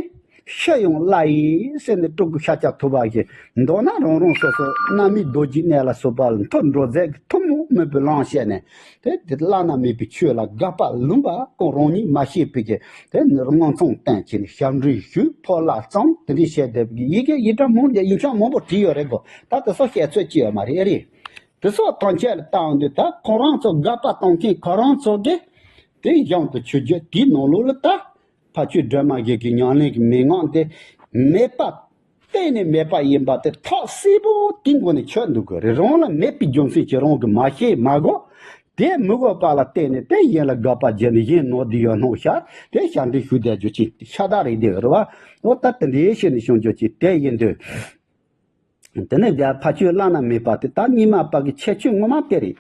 ཤི་ཡང་བླ་ཡིན་ཟེར་ནས་སྤྲུལ་སྐུ་ཤཱཀྱ་ཐུབ་པ་ཞིག་མདོར་ན་རང་རང་སོ་སོ་རྣམ་སྨིན་རྡོ་རྗེ་གནས་ལ་སོགས་པ་ལ་མཐུ་འགྲོ་མཛད་ཀྱི་ཐུན་མོང་མིན་པའི་ལམ་བཤད་ནས། དེ་དེ་བླ་ན་མེད་པའི་ཆོས་ལ་དགག་པ་ལུང་པ་ཀུན་རང་ཉིད་མ་ཤེས་པའི་གི་དེ་ནི་དངངས་འཚང་བཏང་བྱས་ནས་ཞབས་འདྲེན་ཞུས། ཕོ་ལྷ་བརྩམས། དེ་འདྲའི་བཤད་བསྡད་པའི་ཡི་གེ་ཡིག་ཆ་མང་དེ་ཡིག་ཆ་མང་པོ་བྲིས་ཡོད་རེད་གོ། ད་དེ་སོགས་བཤད་ཚོད་ཅི་ཡོད་མ་རེད། ཨེ་རེད། དེ་སོགས་ཐམས་ཅད་ལ་བལྟ་འོང་དུས་ད་ཁོ་རང་ཚོ་དགག་པ་གཏོང་མཁན་ཁོ་རང་ཚོ་གི་དེ་གཞུང་དུ་ཆུད་རྒྱུ་དེའི་ནང་ལོགས་ལ་ད། ཕ་ཆོས་སྒྲོལ་མ་ཞིག་གི་ཉམས་ལེན་གྱི་མན་ངག་དེ་མེད་པ་གཏན་ནས་མེད་པ་ཡིན་པ་དེ་ཐག་གསལ་པོ་དེའི་སྒོ་ནས་ཆོད་འདུག་གི་རེད། རང་ལ་མེད་པའི་རྒྱུ་མཚན་གྱིས་རང་གིས་མ་ཤེས་མ་གོ། དེ་མི་གོ་བ་ལ་བརྟེན་ནས་དེ་གཞན་ལ་དགག་པ་བརྒྱབ་ནས་གཞན་ནོར་འདི་ཡོད་སྣང་ཤར་དེ་ཞབས་འདྲེན་ཞུ་བསྡད་རྒྱུ་ཅིག་ཤ་སྟག་རེད་འདི་རེད་བ། འོ་ད་དེ་འདྲའི་ཤེས་ནས་བྱུང་རྒྱུ་ཅིག་དེ་ཡིན་དུས། དེ་ནས་རྒྱ་ཕ་ཆོས་བླ་ན་མེད་པ་དེ་ད་རྙིང་མ་པ་གི་ཁྱད་ཆོས་ངོ་མ་དེ་རེད།